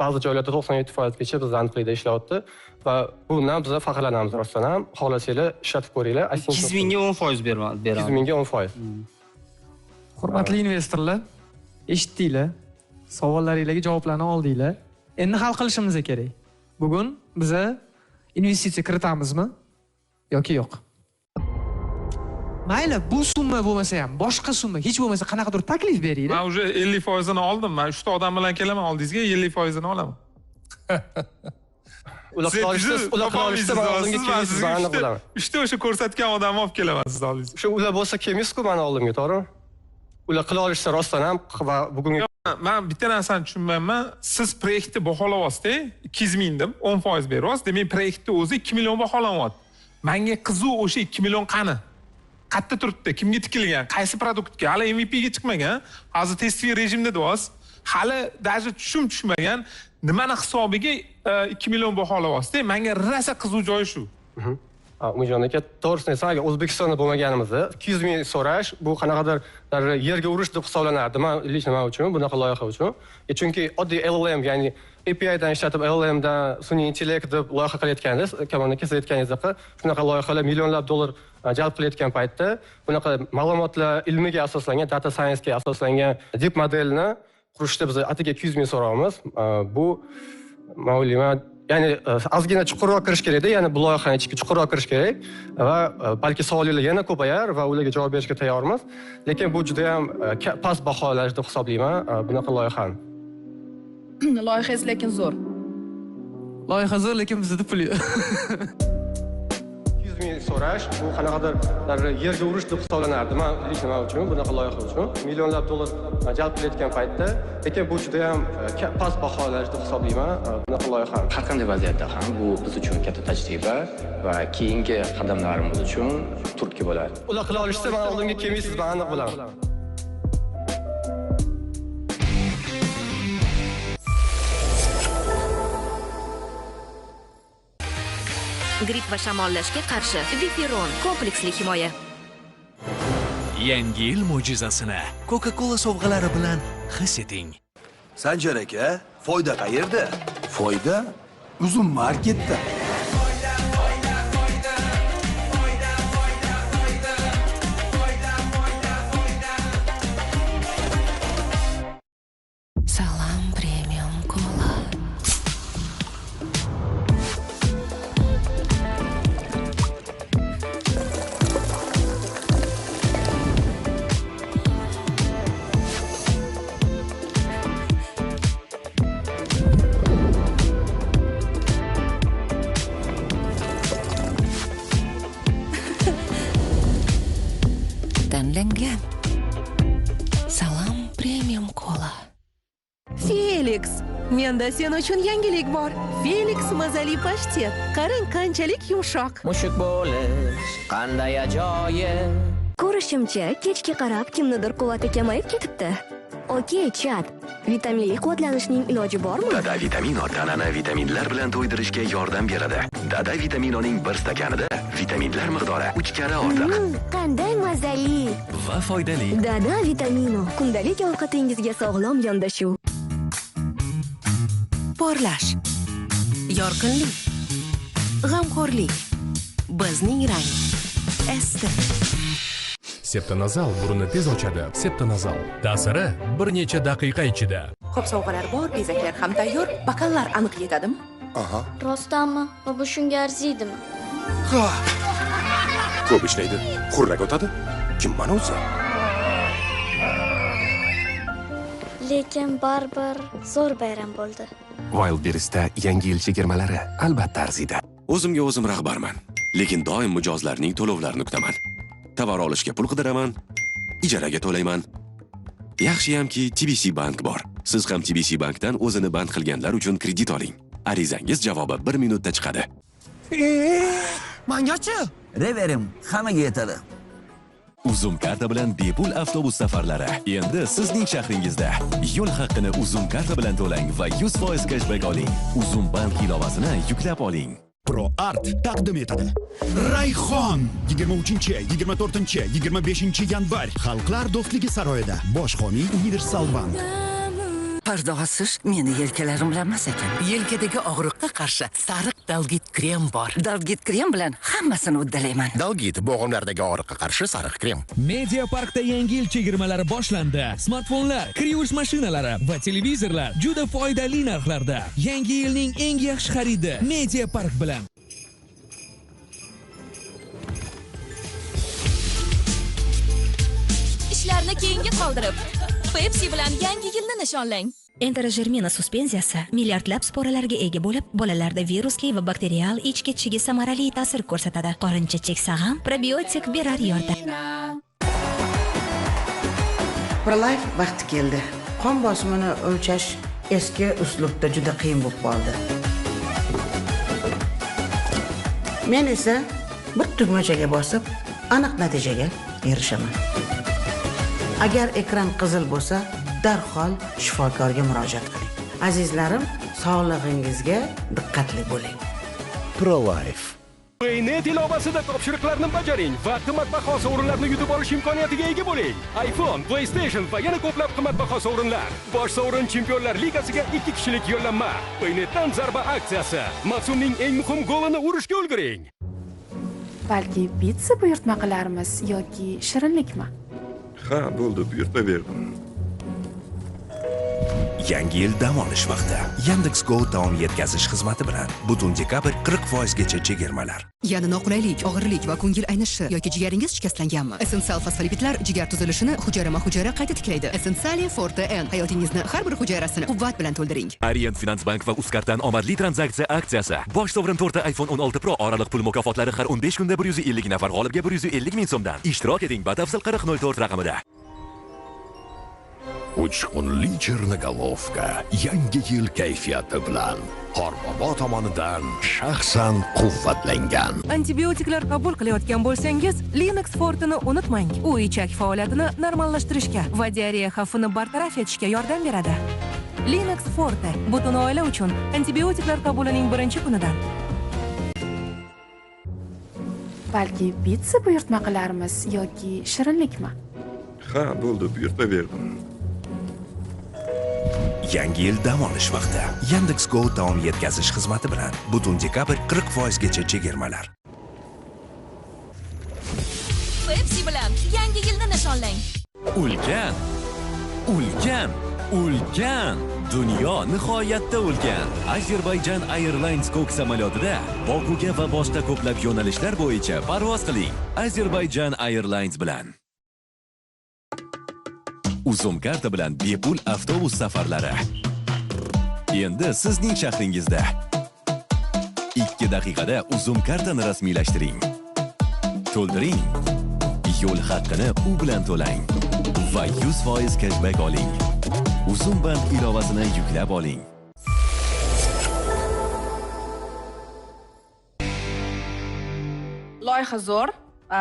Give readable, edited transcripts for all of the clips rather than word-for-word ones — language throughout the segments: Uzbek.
Ba'zi joylarda 97% gacha bizda aniqlikda ishlayapti va bundan biz faxrlanamiz rostdan ham. Xohlasanglar ishlatib ko'ringlar. 200 mingga 10% beramiz. 200 mingga 10%. Hurmatli investorlar, eshitdinglar. Savollaringizga javoblarni oldinglar. Endi hal qilishimiz kerak. Bugun biza investitsiya kiritamizmi yoki yo'q? Mayli, bu summa bo'lmasa ham, boshqa summa, hech bo'lmasa qanaqadir taklif beringlar. Men уже 50%ini oldim. Men 3 ta odam bilan kelaman oldingizga, 50%ini olaman. Ular qilishsa, men oldimga kelmaysiz, men aniq bilaman. 3 ta o'sha ko'rsatgan odamni olib kelaman siz oldingizga. O'sha ular bo'lsa kelmaysiz-ku meni oldimga, to'g'rimi? Ular qila olishsa rostdan ham va bugungi Men bitta narsani tushunmayman. Siz proyektni baholayapsiz-da, 200 ming deb 10% beryapsiz. Demak, proyektni o'zi 2 million baholanyapti. Menga qiziq o'sha 2 million qani? Qayerda turibdi? Kimga tikilgan? Qaysi produktga? Hali MVP ga chiqmagan. Hozir testviy rejimda deyapsiz. Hali даже tushum tushmagan. Nimani hisobiga 2 million baholayapsiz-da? Menga rosa qiziq joyi shu. Umidjon aka, to'g'risini aytsam, agar O'zbekistonda bo'lmaganimizda 200 ming so'rash bu qanaqadir yerga urish deb hisoblanardi. Men лично men uchun, bunaqa loyiha uchun. Chunki oddiy LLM, ya'ni API dan ishlatib LLM dan sun'iy intellekt deb loyiha qilayotganda, Kamol aka siz aytganingizdek, shunaqa loyihalar millionlab dollar jalb qilayotgan paytda bunaqa ma'lumotlar ilmiga asoslangan, data science ga asoslangan deep modelni qurishda biz atigi 200 ming so'raymiz. Bu men o'ylayman, ya'ni ozgina chuqurroq kirish kerakda, ya'ni bu loyihani ichiga chuqurroq kirish kerak va balki savollar yana ko'payar va ularga javob berishga tayyormiz. Lekin bu juda ham past baholash deb hisoblayman bunaqa loyihani. Loyihangiz lekin zo'r. Loyiha zo'r, lekin bizda pul yo'q. 200 ming so'rash bu qanaqadir yerga urish deb hisoblanardi. Men лично men uchun, bunaqa loyiha uchun millionlab dollar jalb qilayotgan paytda, lekin bu juda ham past baholash deb hisoblayman bunaqa loyihani. Har qanday vaziyatda ham bu biz uchun katta tajriba va keyingi qadamlarimiz uchun turtki bo'ladi. Ular qila olishsa, men oldimga kelmaysiz, men aniq bilaman. Gripp va shamollashga qarshi Viferon kompleksli himoya. Yangi yil mo'jizasini Coca-Cola sovg'alari bilan his eting. Sanjar aka, foyda qayerda? Foyda Uzum marketda. Salam Premium Cola. Tanlangan Salam Premium Cola. Felix, menda sen uchun yangilik bor. Felix mazali pashtet. Qarang qanchalik yumshoq. Mushuk bo'lish qanday ajoyib. Ko'rishimcha, kechga qarab kimnidir quvvati kamayib ketibdi. Okey, chat. Vitaminli quvvatlanishning iloji bormi? Dada Vitamino tanani vitaminlar bilan to'ydirishga yordam beradi. Dada Vitaminoning bir stakanida vitaminlar miqdori 3 karra ortiq. Qanday mazali va foydali. Dada Vitamino kundalik ovqatingizga sog'lom yondashuv. Porlash, yorqinlik, g'amxo'rlik, bizning rang. ST. Septanazal burunni tez ochadi. Septanazal ta'siri bir necha daqiqa ichida. Xo'p, sovg'alar bor, bezaklar ham tayyor, bakallar aniq yetadimi? Aha. Rostdanmi? Va bu shunga arziydimi? Ha. Ko'p ishlaydi, xurrak otadi. Kim mana o'zi? Lekin baribir zo'r bayram bo'ldi. Wildberries'da yangi yil chegirmalari albatta arziydi. O'zimga o'zim rahbarman, lekin doim mijozlarning to'lovlarini kutaman. Tovar olishga pul qidiraman, ijaraga to'layman. Yaxshiyamki TBC Bank bor. Siz ham TBC Bankdan o'zini band qilganlar uchun kredit oling. Arizangiz javobi 1 minutda chiqadi. Mangachi? Reverim hammaga yetadi. Uzum karta bilan bepul avtobus safarlari endi sizning shahringizda. Yo'l haqqini Uzum karta bilan to'lang va 100% cashback oling. Uzum bank ilovasini yuklab oling. Pro Art taqdim etadi. Rayhon 23, 24, 25 yanvar Xalqlar do'stligi saroyida. Bosh homiy Universal Bank. Parda osish meni yelkalarim bilan emas ekan. Yelkadagi og'riqqa qarshi sariq Dalgit krem bor. Dalgit krem bilan hammasini uddalayman. Dalgit bo'g'imlardagi og'riqqa qarshi sariq krem. Media Parkda yangi yil chegirmalari boshlandi. Smartfonlar, kir yuvish mashinalari va televizorlar juda foydali narxlarda. Yangi yilning eng yaxshi xaridi Media Park bilan. Ishlarni keyinga qoldirib, Pepsi bilan yangi yilni nishonlang. Enterogermina suspenziyasi milliardlab sporalarga ega bo'lib, bolalarda virusli va bakterial ich ketishiga samarali ta'sir ko'rsatadi. Qorincha cheksa ham probiotik berar yordam. Prolife vaqti keldi. Qon bosimini o'lchash eski uslubda juda qiyin bo'lib qoldi. Men esa bir tugmachaga bosib, aniq natijaga erishaman. Agar ekran qizil bo'lsa, darhol shifokorga murojaat qiling. Azizlarim, sog'lig'ingizga diqqatli bo'ling. ProLife. Paynet ilovasida topshiriqlarni bajaring va qimmatbaho sovrinlarni yutib olish imkoniyatiga ega bo'ling. iPhone, PlayStation va yana ko'plab qimmatbaho sovrinlar. Bosh sovrin Chempionlar Ligasiga 2 kishilik yo'llanma. Paynetdan zarba aksiyasi. Mavsumning eng muhim golini urishga ulguring. Balki pitsa buyurtma qilarmiz yoki shirinlikmi? Ha, bo'ldi, buyurtma berdim. Yangi yil dam olish vaqti. Yandex Go taom yetkazish xizmati bilan butun dekabr 40% gacha chegirmalar. Yana noqulaylik, og'irlik va ko'ngil aynishi yoki jigaringiz shikastlanganmi? Essensial fosfolipidlar jigar tuzilishini hujayrama-hujayra qayta tiklaydi. Essentiale Forte N hayotingizni har bir hujayrasini quvvat bilan to'ldiring. Orient Finans Bank va Uzkartdan omadli tranzaksiya aksiyasi. Bosh sovrin 4 ta iPhone 16 Pro oraliq pul mukofotlari har 15 kunda 150 nafar g'olibga 150 ming so'mdan. Ishtirok eting batafsil 4004 raqamida. Uchqunli Chernogolovka yangi yil kayfiyati bilan Qorbobo tomonidan shaxsan quvvatlangan. Antibiotiklar qabul qilayotgan bo'lsangiz, Linux Forteni unutmang. U ichak faoliyatini normallashtirishga va diareya xavfini bartaraf etishga yordam beradi. Linux Forte butun oila uchun antibiotiklar qabulining birinchi kunidan. Balki pitsa buyurtma qilarmiz yoki shirinlikmi? Ha, bo'ldi, buyurtma berdim. Yangi yil dam olish vaqti. Yandex Go taom yetkazish xizmati bilan butun dekabr 40% gacha chegirmalar. Pepsi bilan yangi yilni nishonlang. Ulkan, ulkan, ulkan. Dunyo nihoyatda ulkan. Azerbaijan Airlines ko'k samolyotida Bokuga va boshqa ko'plab yo'nalishlar bo'yicha parvoz qiling. Azerbaijan Airlines bilan. Uzum karta bilan bepul avtobus safarlari. Endi sizning shahringizda. 2 daqiqada Uzum kartani rasmiylashtiring. To'ldiring. Yo'l haqqini u bilan to'lang va 100% cashback oling. Uzum Bank ilovasini yuklab oling. Loyiha zo'r.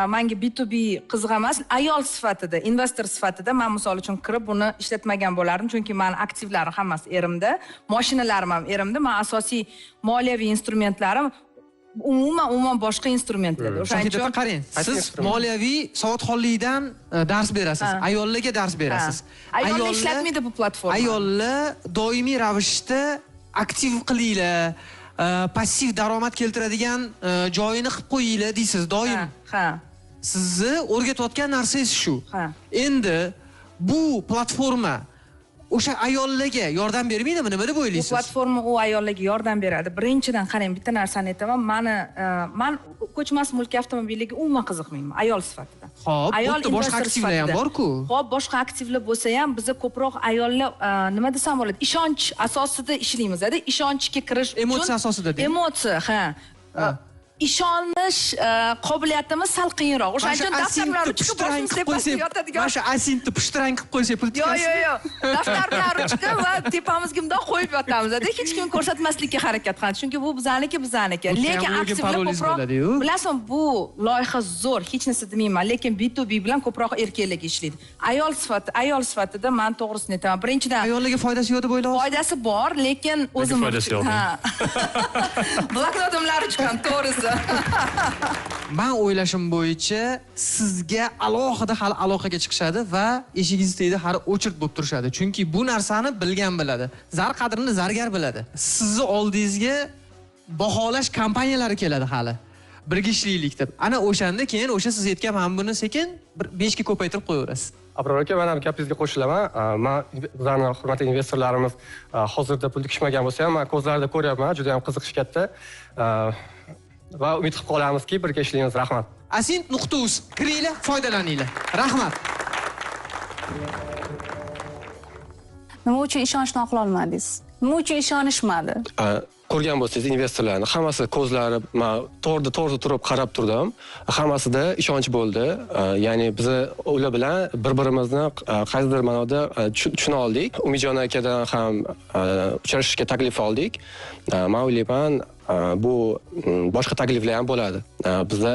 Menga B2B qiziq emas. Ayol sifatida, investor sifatida men misol uchun kirib buni ishlatmagan bo'lardim, chunki meni aktivlarim hammasi erimda, mashinalarim ham erimda, men asosiy moliyaviy instrumentlarim umuman boshqa instrumentlarda. O'shaning uchun qarang, siz moliyaviy savodxonlikdan dars berasiz, ayollarga dars berasiz. Ayollar ishlatmaydi bu platforma. Ayollar doimiy ravishda aktiv qilinglar, passiv daromad keltiradigan joyini qilib qo'yinglar deysiz doim. Ha. Sizni o'rgatayotgan narsangiz shu. Endi bu platforma o'sha ayollarga yordam bermaydimi? Nima deb o'ylaysiz? Bu platforma u ayollarga yordam beradi. Birinchidan qarang, bitta narsani aytaman, men ko'chmas mulk avtomobiliga umuman qiziqmayman ayol sifatida. Xo'p, bu boshqa aktivlar ham bor-ku. Xo'p, boshqa aktivlar bo'lsa ham biz ko'proq ayollar nima desam bo'ladi, ishonch asosida ishlaymiz-da, ishonchga kirish uchun. Emotsiya asosida deydi. Emotsiya, ha. Ishonish qobiliyatimiz sal qiyinroq. O'shaning uchun daftar bilan ruchka boshimiz tepasida yotadigan. Mana shu asintni pushtirang qilib qo'ysak pul tikasiz. Yo'q, yo'q, yo'q. Daftar bilan ruchka va tepamizga bundoq qo'yib yotamiz-da. Hech kim ko'rsatmaslikka harakat qilamiz. Chunki bu bizaniki, bizaniki. Lekin aktivlar ko'proq, bilasizmi, bu loyiha zo'r, hech narsa demayman, lekin B2B bilan ko'proq erkaklarga ishlaydi. Ayol sifatida men to'g'risini aytaman. Birinchidan ayollarga foydasi yo'q deb o'ylaysiz? Foydasi bor, lekin o'zim foydasi yo'q. Ha. Bloknotim bilan ruchkam, to'g'risi. Men o'ylashim bo'yicha sizga alohida hali aloqaga chiqishadi va eshigingiz tagida hali o'chirt bo'lib turishadi. Chunki bu narsani bilgan biladi. Zar qadrini zargar biladi. Sizni oldingizga baholash kompaniyalari keladi hali. Birga ishlaylik deb. Ana o'shanda keyin o'sha siz aytgan mana buni sekin bir 5 ga ko'paytirib qo'yaverasiz. Abror aka, men ham gapingizga qo'shilaman. Men bizlarni hurmatli investorlarimiz hozirda pul tikishmagan bo'lsa ham, men ko'zlarida ko'ryapman, juda ham qiziqish katta. Va umid qilib qolamizki, birga ishlaymiz. Rahmat. Asint.uz kiringlar, foydalaninglar. Rahmat. Nima uchun ishonchni oqla olmadingiz? Nima uchun ishonishmadi? Ko'rgan bo'lsangiz investorlarni hammasi ko'zlari, men to'g'ri turib qarab turdim. Hammasida ishonch bo'ldi. Ya'ni biz ular bilan bir-birimizni qaysidir ma'noda tushuna oldik. Umidjon akadan ham uchrashishga taklif oldik. Men o'ylayman, bu boshqa takliflar ham bo'ladi. Bizda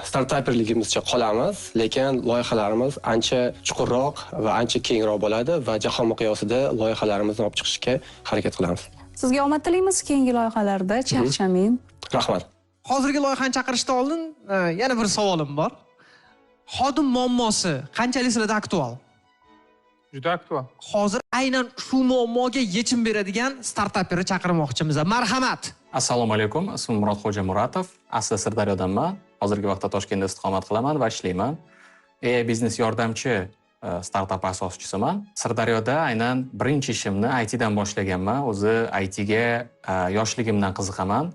startaperligimizcha qolamiz, lekin loyihalarimiz ancha chuqurroq va ancha kengroq bo'ladi va jahon miqyosida loyihalarimizni olib chiqishga harakat qilamiz. Sizga omad tilaymiz keyingi loyihalarda, charchamang. Rahmat. Hozirgi loyihani chaqirishdan oldin yana bir savolim bor. Xodim muammosi qanchalik sizlarda aktual? Juda aktual. Hozir aynan shu muammoga yechim beradigan startaperni chaqirmoqchimiz. Marhamat. Assalomu alaykum. Ismim Murod Xo'jamuratov. Asli Sirdaryodanman. Hozirgi vaqtda Toshkentda istiqomat qilaman va ishlayman. AI biznes yordamchi startap asoschisiman. Sirdaryoda aynan birinchi ishimni IT dan boshlaganman. O'zi IT ga yoshligimdan qiziqaman.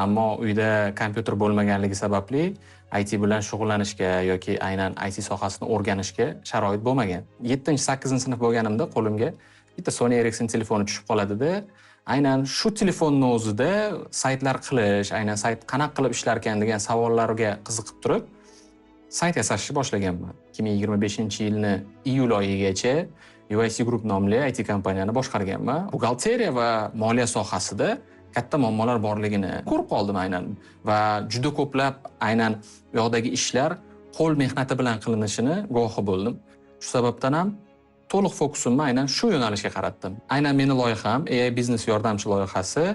Ammo uyda kompyuter bo'lmaganligi sababli IT bilan shug'ullanishga yoki aynan IT sohasini o'rganishga sharoit bo'lmagan. 7-8 sinf bo'lganimda qo'limga bitta Sony Ericsson telefoni tushib qoladida, aynan shu telefonni o'zida saytlar qilish, aynan sayt qanaqa qilib ishlar ekan degan savollarga qiziqib turib sayt yasashni boshlaganman. 2025-yilni iyul oyigacha UIC Group nomli IT kompaniyani boshqarganman. Buxgalteriya va moliya sohasida katta muammolar borligini ko'rib qoldim aynan va juda ko'plab aynan u yoqdagi ishlar qo'l mehnati bilan qilinishini guvohi bo'ldim. Shu sababdan ham to'liq fokusimni aynan shu yo'nalishga qaratdim. Aynan meni loyiham AI biznes yordamchi loyihasi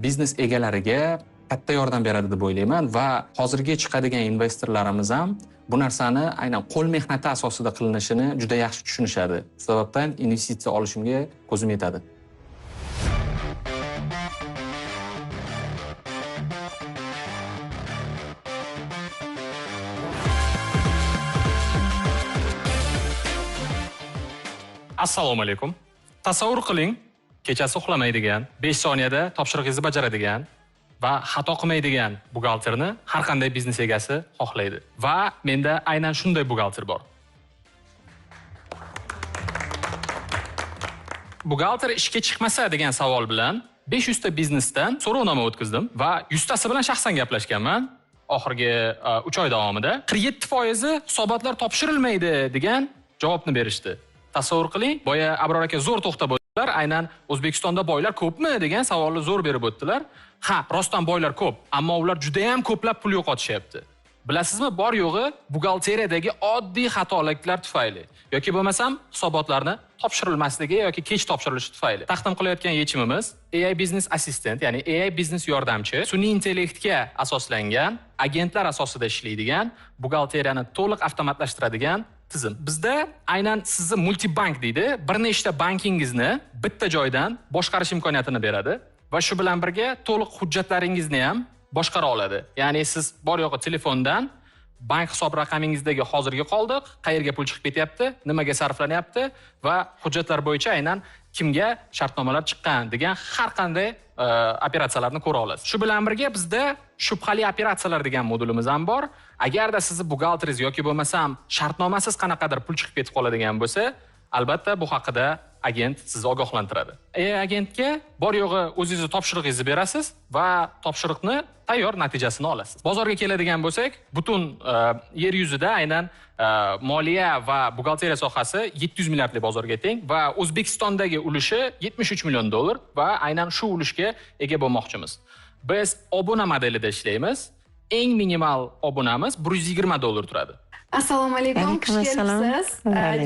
biznes egalariga katta yordam beradi deb o'ylayman va hozirgi chiqadigan investorlarimiz ham bu narsani aynan qo'l mehnati asosida qilinishini juda yaxshi tushunishadi. Shu sababdan investitsiya olishimga ko'zim yetadi. Assalomu alaykum. Tasavvur qiling, kechasi uxlamaydigan, 5 soniyada topshirig'ingizni bajaradigan va xato qilmaydigan buxgalterni har qanday biznes egasi xohlaydi. Va menda aynan shunday buxgalter bor. Buxgalter ishga chiqmasa degan savol bilan 500 ta biznesdan so'rovnoma o'tkazdim va 100 tasi bilan shaxsan gaplashganman. Oxirgi 3 oy davomida 47% hisobotlar topshirilmaydi degan javobni berishdi. Tasavvur qiling, boya Abror aka zo'r to'xtab o'tdilar, aynan O'zbekistonda boylar ko'pmi degan savolni zo'r berib o'tdilar. Ha, rostdan boylar ko'p, ammo ular juda ham ko'plab pul yo'qotishyapti. Bilasizmi, bor yo'g'i buxgalteriyadagi oddiy xatoliklar tufayli yoki bo'lmasam hisobotlarni topshirilmasligi yoki kech topshirilishi tufayli. Taqdim qilayotgan yechimimiz AI Business Assistant, ya'ni AI biznes yordamchi, sun'iy intellektga asoslangan, agentlar asosida ishlaydigan, buxgalteriyani to'liq avtomatlashtiradigan tizim. Bizda aynan sizni multibank deydi, bir nechta bankingizni bitta joydan boshqarish imkoniyatini beradi va shu bilan birga to'liq hujjatlaringizni ham boshqara oladi. Ya'ni siz bor yo'g'i telefondan bank hisob raqamingizdagi hozirgi qoldiq, qayerga pul chiqib ketyapti, nimaga sarflanyapti va hujjatlar bo'yicha aynan kimga shartnomalar chiqqan degan har qanday operatsiyalarni ko'ra olasiz. Shu bilan birga bizda shubhali operatsiyalar degan modulimiz ham bor. Agarda sizni buxgalteringiz yoki bo'lmasam shartnomasiz qanaqadir pul chiqib ketib qoladigan bo'lsa, albatta bu haqida agent sizni ogohlantiradi. Agentga bor yo'g'i o'zingizni topshirig'ingizni berasiz va topshiriqni tayyor natijasini olasiz. Bozorga keladigan bo'lsak, butun yer yuzida aynan moliya va buxgalteriya sohasi 700 milliardlik bozorga teng va O'zbekistondagi ulushi 73 million dollar va aynan shu ulushga ega bo'lmoqchimiz. Biz obuna modelida ishlaymiz. Eng minimal obunamiz 120 dollar turadi. Assalomu alaykum, xush kelibsiz.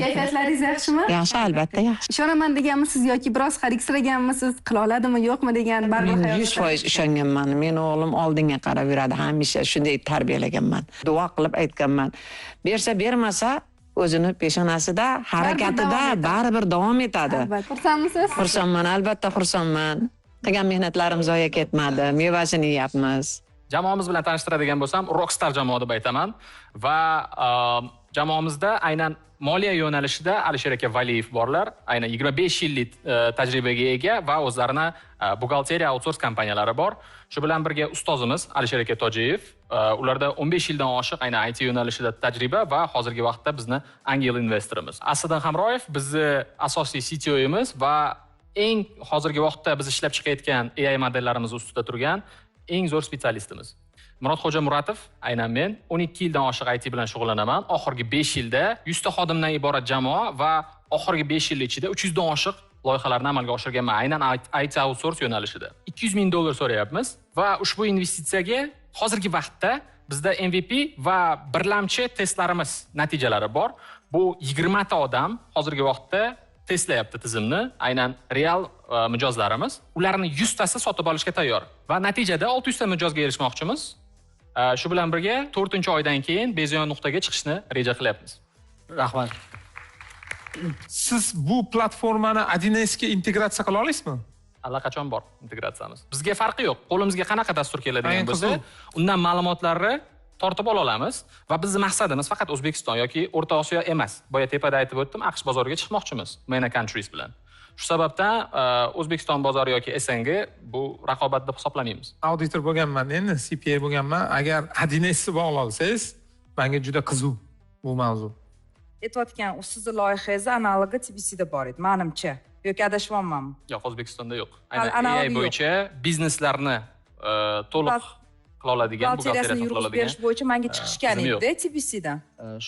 Kayfiyatlaringiz yaxshimi? Yaxshi, albatta yaxshi. Ishonaman deganmisiz yoki biroz hariksiraganmisiz, qila oladimi, yo'qmi degan baribir xayol. 100% ishonganman. Meni o'g'lim oldinga qarab yuradi, hamisha shunday tarbiyalaganman. Duo qilib aytganman. Bersa bermasa o'zini peshonasida, harakatida baribir davom etadi. Xursandmisiz? Xursandman, albatta xursandman. Qilgan mehnatlarim zoya ketmadi, mevasini yeyapmiz. Jamoamiz bilan tanishtiradigan bo'lsam, Rockstar jamoa deb aytaman va jamoamizda aynan moliya yo'nalishida Alisher aka Valiyev borlar. Aynan 25 yillik tajribaga ega va o'zlarini buxgalteriya outsource kompaniyalari bor. Shu bilan birga ustozimiz Alisher aka Tojiyev, ularda 15 yildan oshiq aynan IT yo'nalishida tajriba va hozirgi vaqtda bizni angel investorimiz. Asliddin Hamroyev bizni asosiy CTO'miz va eng hozirgi vaqtda biz ishlab chiqayotgan AI modellarimiz ustida turgan eng zo'r spetsialistimiz. Murodxo'ja Muratov, aynan men 12 yildan oshiq IT bilan shug'ullanaman. Oxirgi 5 yilda 100 ta xodimdan iborat jamoa va oxirgi 5 yil ichida 300 dan oshiq loyihalarni amalga oshirganman, aynan IT outsource yo'nalishida. $200 ming so'rayapmiz va ushbu investitsiyaga hozirgi vaqtda bizda MVP va birlamchi testlarimiz natijalari bor. Bu 20 ta odam hozirgi vaqtda testlayapti tizimni, aynan real mijozlarimiz. Ularni 100 tasi sotib olishga tayyor va natijada 600 ta mijozga erishmoqchimiz. Shu bilan birga 4-oydan keyin beziyon nuqtaga chiqishni reja qilyapmiz. Rahmat. Siz bu platformani 1С ga integratsiya qila olasizmi? Allaqachon bor integratsiyamiz. Bizga farqi yo'q. Qo'limizga qanaqa dastur keladigan bo'lsa, undan ma'lumotlarni tortib ola olamiz va bizning maqsadimiz faqat O'zbekiston yoki O'rta Osiyo emas. Boya tepada aytib o'tdim, AQSh bozoriga chiqmoqchimiz MENA countries bilan. Shu sababdan O'zbekiston bozori yoki SNG bu raqobat deb hisoblamaymiz. Auditor bo'lganman, endi CPA bo'lganman. Agar 1Sni bog'la olsangiz, menga juda qiziq bu mavzu. Aytayotgan sizni loyihangiz analogi TBCda bor edi, menimcha. Yoki adashyapmanmi? Yo'q, O'zbekistonda yo'q. Aynan AI bo'yicha bizneslarni to'liq qila oladigan, buxgalteriyasini yurg'izib berish bo'yicha menga chiqishgan edi TBCdan.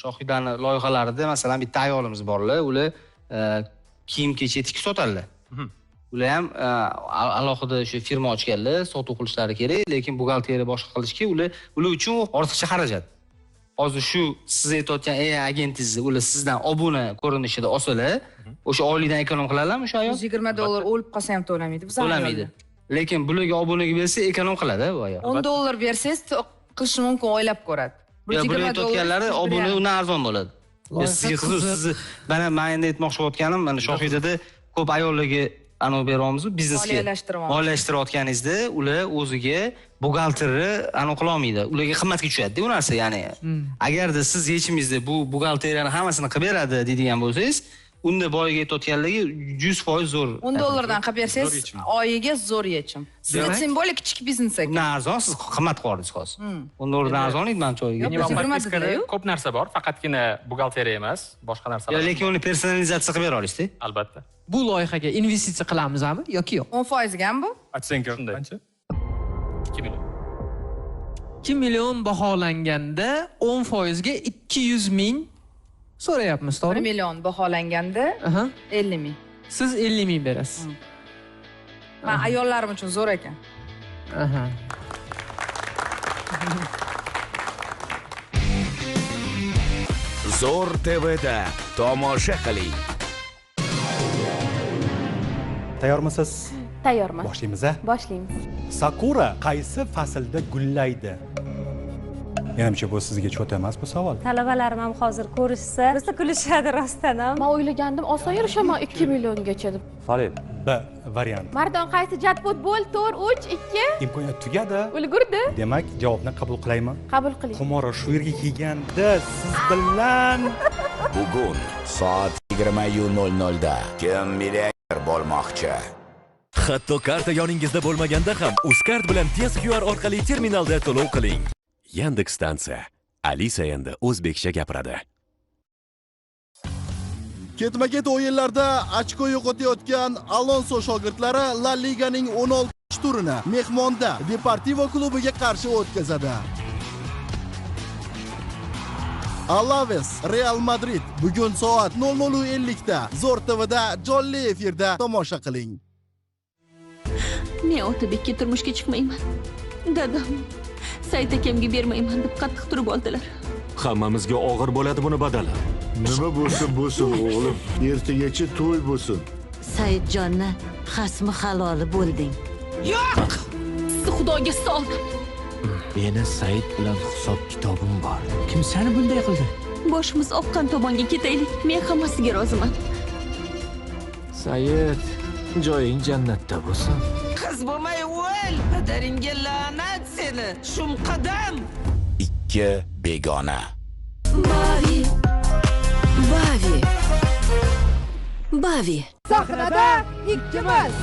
Shohidani loyihalarida masalan bitta ayolimiz borlar, ular kiyim-kechak tikib sotadilar. Ular ham alohida o'sha firma ochganlar, sotuv qilishlari kerak, lekin buxgalteriya boshqa qilishga ular uchun ortiqcha xarajat. Hozir shu siz aytayotgan AI agentingizni ular sizdan obuna ko'rinishida olsalar, o'sha oylikdan ekonom qilalarmi o'sha ayol? $120 o'lib qolsa ham to'lamaydi. Biz to'lamaydi. Lekin bularga obunaga bersa ekonom qiladi bu ayol. $10 bersangiz qilishi mumkin, o'ylab ko'radi. Bular aytayotganlari obuna undan arzon bo'ladi. Sizga qiziq, sizni mana men endi aytmoqchi bo'layotganim, mana Shohidada ko'p ayollarga anov beryapmiz, biznesga moliyalashtirayotganingizda ular o'ziga buxgalterni anov qila olmaydi. Ularga qimmatga tushadi-da u narsa, ya'ni. Agarda siz yechimingizda bu buxgalteriyani hammasini qilib beradi deydigan bo'lsangiz, unda boyaga aytayotganligi 100% zo'r. $10 dan qilib bersangiz, oyiga zo'r yechim. Sizga simbolik kichik biznes ekan. Undan arzon, siz qimmat qildingiz hozir. $10 dan arzon edi manimcha oyiga. Ko'p narsa bor, faqatgina buxgalteriya emas, boshqa narsalar. Lekin uni personalizatsiya qilib bera olasiz-da. Albatta. Bu loyihaga investitsiya qilamizmi yoki yo'q? 10% gami bu? Оценка qancha? 2 million. 2 million baholanganda 10% ga 200 ming so'rayapmiz, to'g'rimi? 1 million baholanganda 50 ming. Siz 50 ming berasiz. Men ayollarim uchun zo'r ekan. Zo'r TVda tomosha qiling. Tayyormisiz? Tayyorman. Boshlaymiz, a? Boshlaymiz. Sakura qaysi faslda gullaydi? Menimcha bu sizga cho't emas bu savol. Talabalarim ham hozir ko'rishsa, rosa kulishadi rostdan ham. Men o'ylagandim, oson erishaman 2 milliongacha deb. Falib, B variant. Mardon qaysi jackpot bo'l? 4 3 2. Imkoniyat tugadi. Ulgurdi. Demak, javobni qabul qilaymi? Qabul qiling. Xumora shu yerga kelganda siz bilan bugun soat 20:00 da kim millioner bo'lmoqchi? Hatto karta yoningizda bo'lmaganda ham Uzcard bilan tez QR orqali terminalda to'lov qiling. Yandex stansiya. Alisa endi o'zbekcha gapiradi. Ketma-ket o'yinlarda ochko yo'qotayotgan Alonso shogirdlari La Liganing 16-turini mehmonda Deportivo klubiga qarshi o'tkazadi. Alaves Real Madrid bugun soat 00:50 da Zo'r TVda jonli efirda tomosha qiling. Men Otabekka turmushga chiqmayman. Dadam Said akamga bermayman deb qattiq turib oldilar. Hammamizga og'ir bo'ladi buni badali. Nima bo'lsa bo'lsin o'g'lim, ertagacha to'y bo'lsin. Saidjonni xasmi haloli bo'lding. Yo'q! Sizni Xudoga soldim. Meni Said bilan hisob kitobim bor. Kim seni bunday qildi? Boshimiz oqqan tomonga ketaylik. Men hammasiga roziman. Said, joying jannatda bo'lsin. Qiz bo'lmay o'l, padaringga la'nat seni, shum qadam. Ikki begona. Bavi. Bavi. Bavi. Sahnada ikkimiz.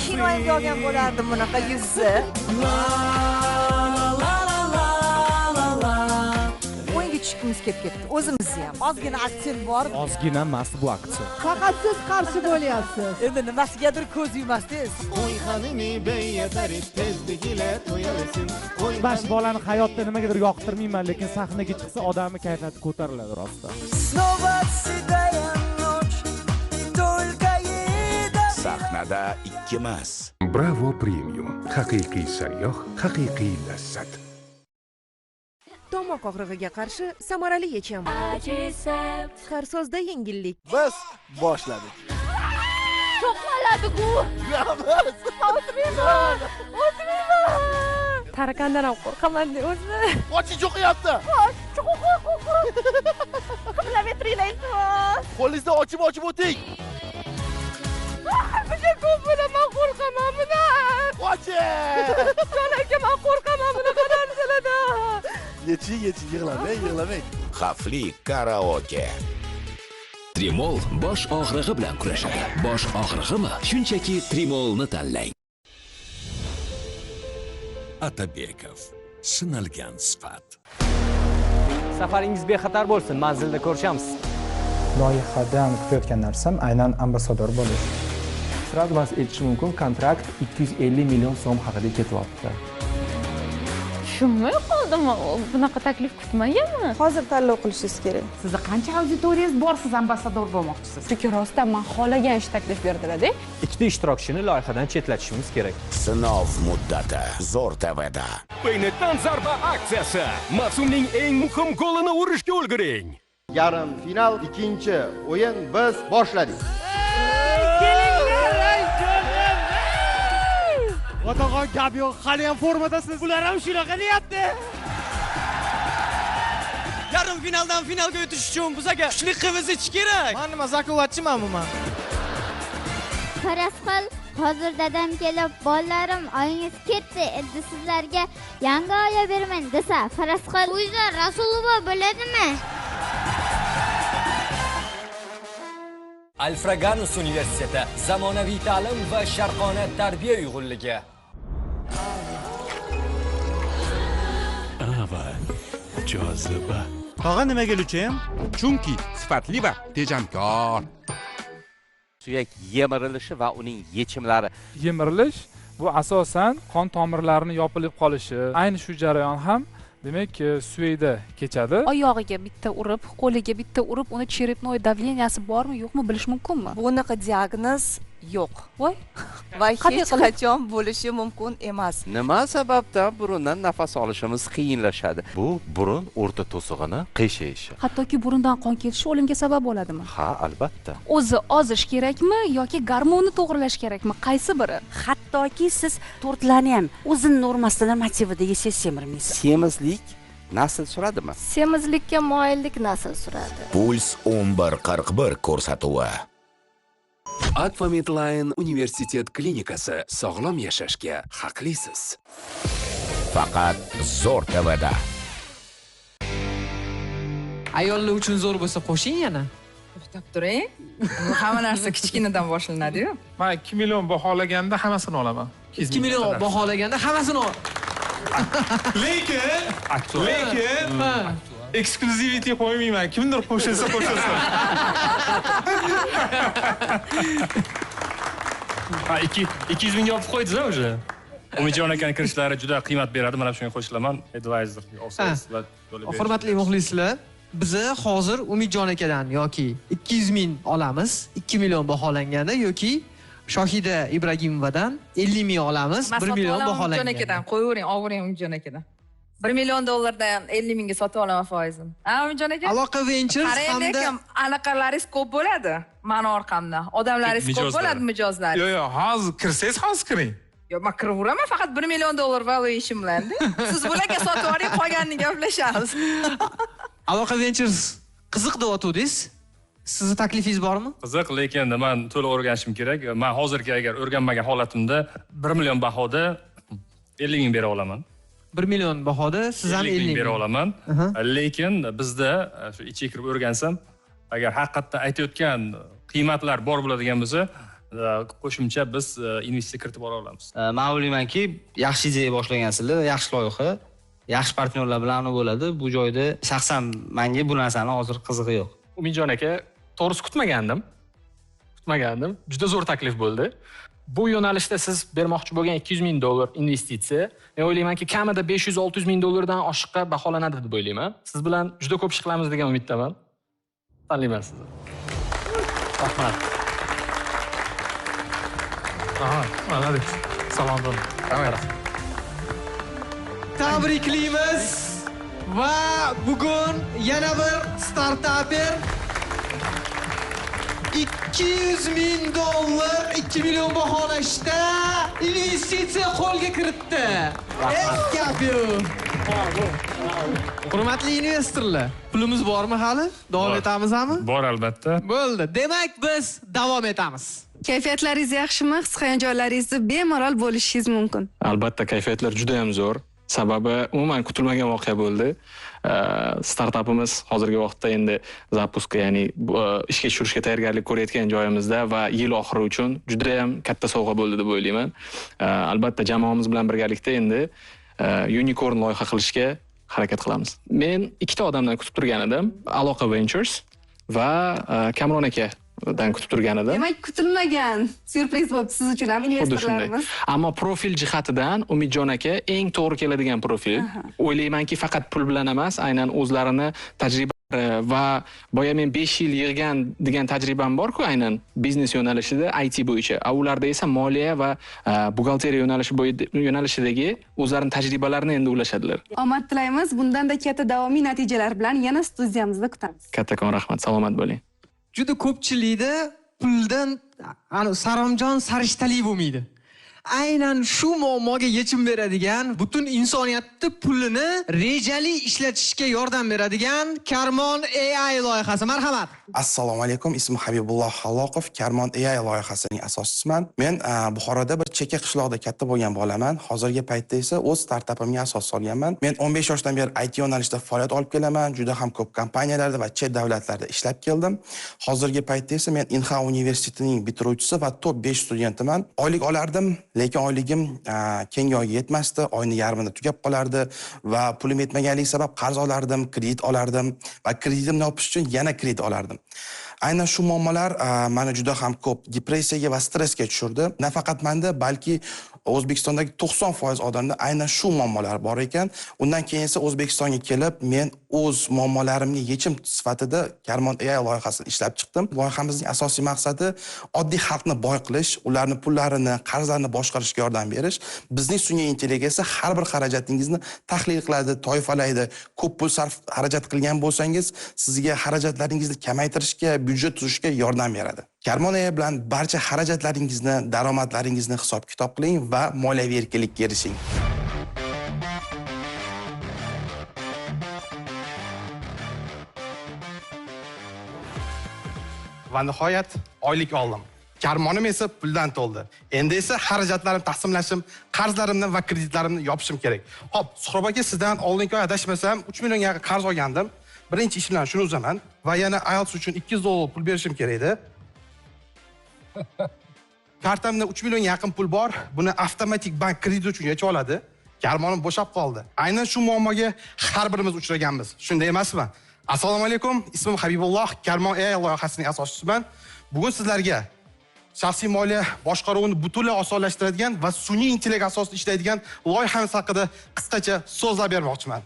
Kinoga olgan bo'lardim bunaqa yuzni. O'yinga tushgimiz kelib ketdi. O'zimizni ham. Ozgina aksent bor. Ozgina emas bu aksent. Faqat siz qarshi bo'lyapsiz. Endi nimasigadir ko'z yumasiz. Bash bolani hayotda nimagadir yoqtirmayman, lekin sahnaga chiqsa odamning kayfiyati ko'tariladi rostdan. Sahnada ikkimiz. Bravo Premium. Haqiqiy sayyoh, haqiqiy lazzat. Tomoq og'rig'iga qarshi samarali yechim. Har so'zda yengillik. Biz boshladik. Cho'qmaladi-ku. O'tmayman. O'tmayman. Tarakandan ham qo'rqaman o'zi. Qoching, cho'qiyapti. Qoch, Kilometringlar iltimos. Qo'lingizni ochib-ochib o'ting. Bizga ko'p bilaman, qo'rqaman bundan. Qoching! Jon aka, men qo'rqaman bunaqa narsalardan. Yeching, yeching, yig'lamang, yig'lamang. Xavfli karaoke. Trimol bosh og'rig'i bilan kurashadi. Bosh og'rig'imi? Shunchaki Trimolni tanlang. Atabekov, sinalgan sifat. Safaringiz bexatar bo'lsin, manzilda ko'rishamiz. Loyihadan kutayotgan narsam aynan ambassador bo'lish. Sразу вас aytish mumkin, kontrakt 250 million so'm haqida ketyapti. Tushunmay qoldim, bunaqa taklif kutmaganman. Hozir tanlov qilishingiz kerak. Sizni qancha auditoriyangiz bor, siz ambassador bo'lmoqchisiz? Chunki rostdan men xohlagan ish taklif berdilar-da. Ikkita ishtirokchini loyihadan chetlatishimiz kerak. Sinov muddati Zo'r TVda. Paynetdan zarba aksiyasi. Mavsumning eng muhim golini urishga ulguring. Yarim final ikkinchi o'yin biz boshladik. Otaxon, gap yo'q, hali ham formadasiz. Bular ham shunaqa deyapti. Yarim finaldan finalga o'tish uchun bizga kuchli qivs ichish kerak. Men nima zakovatchimanmi men? Faraz qil, hozir dadam kelib, bolalarim, oyingiz ketdi, endi sizlarga yangi oya beraman desa, faraz qil, Uyzor Rasulova bo'ladimi? Alfraganus universiteti zamonaviy ta'lim va sharqona tarbiya uyg'unligi. Ava joziba. Tog'a nimaga luchim? Chunki sifatli va tejamkor. Suyak yemirilishi va uning yechimlari. Yemirilish bu asosan qon tomirlarining yopilib qolishi. Ayni shu jarayon ham demak suyakda kechadi. Oyog'iga bitta urib, qo'liga bitta urib, uni черепной давлениеsi bormi, yo'qmi bilish mumkinmi? Bunaqa diagnoz yo'q. Voy. Va hech qachon bo'lishi mumkin emas. Nima sababdan burundan nafas olishimiz qiyinlashadi? Bu burun o'rta to'sig'ini qiyshayishi. Hattoki burundan qon kelishi o'limga sabab bo'ladimi? Ha, albatta. O'zi ozish kerakmi yoki gormonni to'g'rilash kerakmi? Qaysi biri? Hattoki siz tortlarni ham o'zini normasida, normativida yesangiz semirmaysiz. Semizlik nasl suradimi? Semizlikka moyillik nasl suradi. Puls 11:41 ko'rsatuvi. Akfa Medline Universitet klinikasi sog'lom yashashga haqlisiz. Faqat Zo'r TVda. Ayollar uchun zo'r bo'lsa qo'shing yana. To'xtab turing. Bu hamma narsa kichkinadan boshlanadi-yu. Men 2 million baholaganda hammasini olaman. 2 million baholaganda hammasini ol. Lekin ekskluzivity qo'ymayman. Kimdir qo'shilsa qo'shilsin. Ha, 200 mingga olib qo'ydingiz-a o'sha. Umidjon akani kirishlari juda qiymat beradi. Mana shunga qo'shilaman. Advisor olsangiz va hurmatli muxlislar, biza hozir Umidjon akadan yoki 200 ming olamiz, 2 million baholanganda yoki Shohida Ibragimovadan 50 ming olamiz, 1 million baholangan. Umidjon akadan qo'yavering, olvering Umidjon akadan. 1 million dollardan 50 mingga sotib olaman foizini. Ha, Umidjon aka? Aloqa Ventures hamda lekin aloqalaringiz ko'p bo'ladi. Mani orqamdan. Odamlaringiz ko'p bo'ladi, mijozlar. Yo'q, yo'q, hozir kirsangiz hozir kiring. Yo'q, men kiraveraman faqat 1 million dollar valuation bilan. Siz bularga sotib oling, qolganini gaplashamiz. Aloqa Ventures qiziq deyotdingiz. Sizni taklifingiz bormi? Qiziq, lekin men to'liq o'rganishim kerak. Men hozirgi agar o'rganmagan holatimda 1 million bahoda 50 ming bera olaman. 1 million bahoda siz ham 50 ming bera olaman. Lekin bizda shu ichiga kirib o'rgansam, agar haqiqatda aytayotgan qiymatlar bor bo'ladigan bo'lsa, qo'shimcha biz investitsiya kiritib bora olamiz. Men o'ylaymanki, yaxshi ideya boshlagansizlar, yaxshi loyiha, yaxshi partnyorlar bilan bo'ladi. Bu joyda shaxsan menga bu narsani hozir qizig'i yo'q. Umidjon aka, to'g'risi kutmagandim. Kutmagandim. Juda zo'r taklif bo'ldi. Bu yo'nalishda siz bermoqchi bo'lgan 200 ming dollar investitsiya, men o'ylaymanki, kamida 500-600 ming dollardan oshiqqa baholanadi deb o'ylayman. Siz bilan juda ko'p ish qilamiz degan umiddaman. Tanlayman sizni. Rahmat. Aha, молодец. Salom bo'lin. Rahmat. Tabriklaymiz va bugun yana bir startaper 200 ming dollar 2 million baholashda investitsiya qo'lga kiritdi. Gap yo'q. Hurmatli investorlar, pulimiz bormi hali? Davom etamizmi? Bor albatta. Bo'ldi. Demak, biz davom etamiz. Kayfiyatlaringiz yaxshimi? His-hayajonlaringizni bemalol bo'lishingiz mumkin. Albatta, kayfiyatlar juda ham zo'r. Sababi umuman kutilmagan voqea bo'ldi. Startapimiz hozirgi vaqtda endi zapuska, ya'ni ishga tushirishga tayyorgarlik ko'rayotgan joyimizda va yil oxiri uchun juda ham katta sovg'a bo'ldi deb o'ylayman. Albatta jamoamiz bilan birgalikda endi unicorn loyiha qilishga harakat qilamiz. Men ikkita odamdan kutib turgan edim. Aloqa Ventures va Kamron akadan kutib turgan edim. Demak, kutilmagan syurpriz bo'ldi siz uchun ham investorlarimiz. Ammo profil jihatidan Umidjon aka eng to'g'ri keladigan profil. O'ylaymanki, faqat pul bilan emas, aynan o'zlarini tajriba va boya men 5 yil yig'gan degan tajribam bor-ku, aynan biznes yo'nalishida IT bo'yicha. Ularda esa moliya va buxgalteriya yo'nalishidagi o'zlarining tajribalarini endi ulashadilar. Omad tilaymiz. Bundan-da katta davomiy natijalar bilan yana studiyamizda kutamiz. Kattakon rahmat, salomat bo'ling. Juda ko'pchilikda puldan saromjon sarishtali bo'lmaydi. Aynan shu muammoga yechim beradigan, butun insoniyatni pulini rejali ishlatishga yordam beradigan Karmon AI loyihasi. Marhamat. Assalomu alaykum, ismim Habibulloh Halloqov, Karmon AI loyihasining asoschisiman. Men Buxoroda bir chekka qishloqda katta bo'lgan bolaman. Hozirgi paytda esa o'z startapimga asos solganman. Men 15 yoshdan beri IT yo'nalishida faoliyat olib kelaman. Juda ham ko'p kompaniyalarda va chet davlatlarda ishlab keldim. Hozirgi paytda esa men Inha universitetining bitiruvchisi va top 5 studentiman. Oylik olardim, lekin oyligim keyingi oyga yetmasdi, oyning yarmida tugab qolardi va pulim yetmaganligi sabab qarz olardim, kredit olardim va kreditimni yopish uchun yana kredit olardim. Aynan shu muammolar meni juda ham ko'p depressiyaga va stressga tushirdi. Nafaqat menda, balki O'zbekistondagi 90% odamda aynan shu muammolar bor ekan. Undan keyin esa O'zbekistonga kelib, men o'z muammolarimga yechim sifatida Karmon AI loyihasini ishlab chiqdim. Loyihamizning asosiy maqsadi oddiy xalqni boy qilish, ularning pullarini, qarzlarini boshqarishga yordam berish. Bizning sun'iy intellekt esa har bir xarajatingizni tahlil qiladi, toifalaydi. Ko'p pul sarf xarajat qilgan bo'lsangiz, sizga xarajatlaringizni kamaytirishga, byudjet tuzishga yordam beradi. Karmon AI bilan barcha xarajatlaringizni, daromadlaringizni hisob-kitob qiling va moliyaviy erkinlikka erishing. Va nihoyat oylik oldim. Karmonim esa puldan to'ldi. Endi esa xarajatlarimni taqsimlashim, qarzlarimni va kreditlarimni yopishim kerak. Xo'p, Suhrob aka, sizdan oldingi oy adashmasam 3 millionga yaqin qarz olgandim. Birinchi ish bilan shuni uzaman va yana IELTS uchun $200 pul berishim kerak edi. Kartamda 3 millionga yaqin pul bor. Buni avtomatik bank kredit uchun yechib oladi. Karmonim bo'shab qoldi. Aynan shu muammoga har birimiz uchraganmiz. Shunday emasmi? Assalomu alaykum. Ismim Habibulloh, Karmon AI loyihasining asoschisiman. Bugun sizlarga shaxsiy moliya boshqaruvini butunlay osonlashtiradigan va sun'iy intellekt asosida ishlaydigan loyihamiz haqida qisqacha so'zlab bermoqchiman.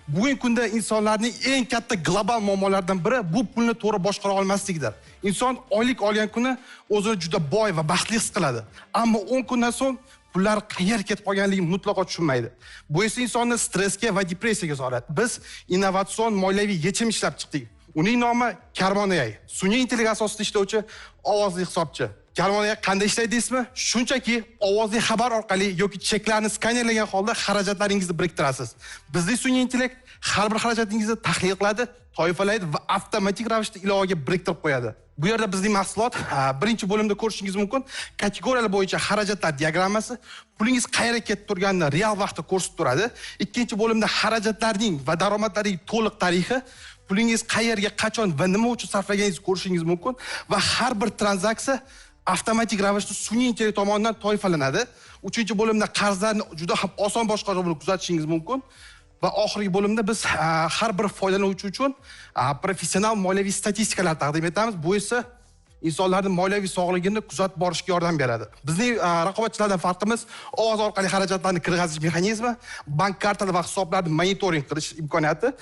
Bugungi kunda insonlarning eng katta global muammolaridan biri bu pulni to'g'ri boshqara olmaslikdir. Inson oylik olgan kuni o'zini juda boy va baxtli his qiladi. Ammo 10 kundan so'ng pullar qayerga ketib qolganligini mutlaqo tushunmaydi. Bu esa insonni stressga va depressiyaga soladi. Biz innovatsion moliyaviy yechim ishlab chiqdik. Uning nomi Karmon AI. Sun'iy intellekt asosida ishlovchi ovozli hisobchi. Karmon AI qanday ishlaydi deysizmi? Shunchaki ovozli xabar orqali yoki cheklarni skanerlagan holda xarajatlaringizni biriktirasiz. Bizning sun'iy intellekt har bir xarajatingizni tahlil qiladi, toifalaydi va avtomatik ravishda ilovaga biriktirib qo'yadi. Bu yerda bizning mahsulot birinchi bo'limda ko'rishingiz mumkin. Kategoriyalar bo'yicha xarajatlar diagrammasi, pulingiz qayerga ketib turganini real vaqtda ko'rsatib turadi. Ikkinchi bo'limda xarajatlarning va daromadlarning to'liq tarixi, pulingiz qayerga, qachon va nima uchun sarflaganingizni ko'rishingiz mumkin va har bir tranzaksiya avtomatik ravishda sun'iy intellekt tomonidan toifalanadi. Uchinchi bo'limda qarzlarni juda ham oson boshqaruvni kuzatishingiz mumkin. Va oxirgi bo'limda biz har bir foydalanuvchi uchun professional moliyaviy statistikalar taqdim etamiz. Bu esa insonlarning moliyaviy sog'ligini kuzatib borishga yordam beradi. Bizning raqobatchilardan farqimiz ovoz orqali xarajatlarni kirg'izish mexanizmi, bank kartalari va hisoblarni monitoring qilish imkoniyati,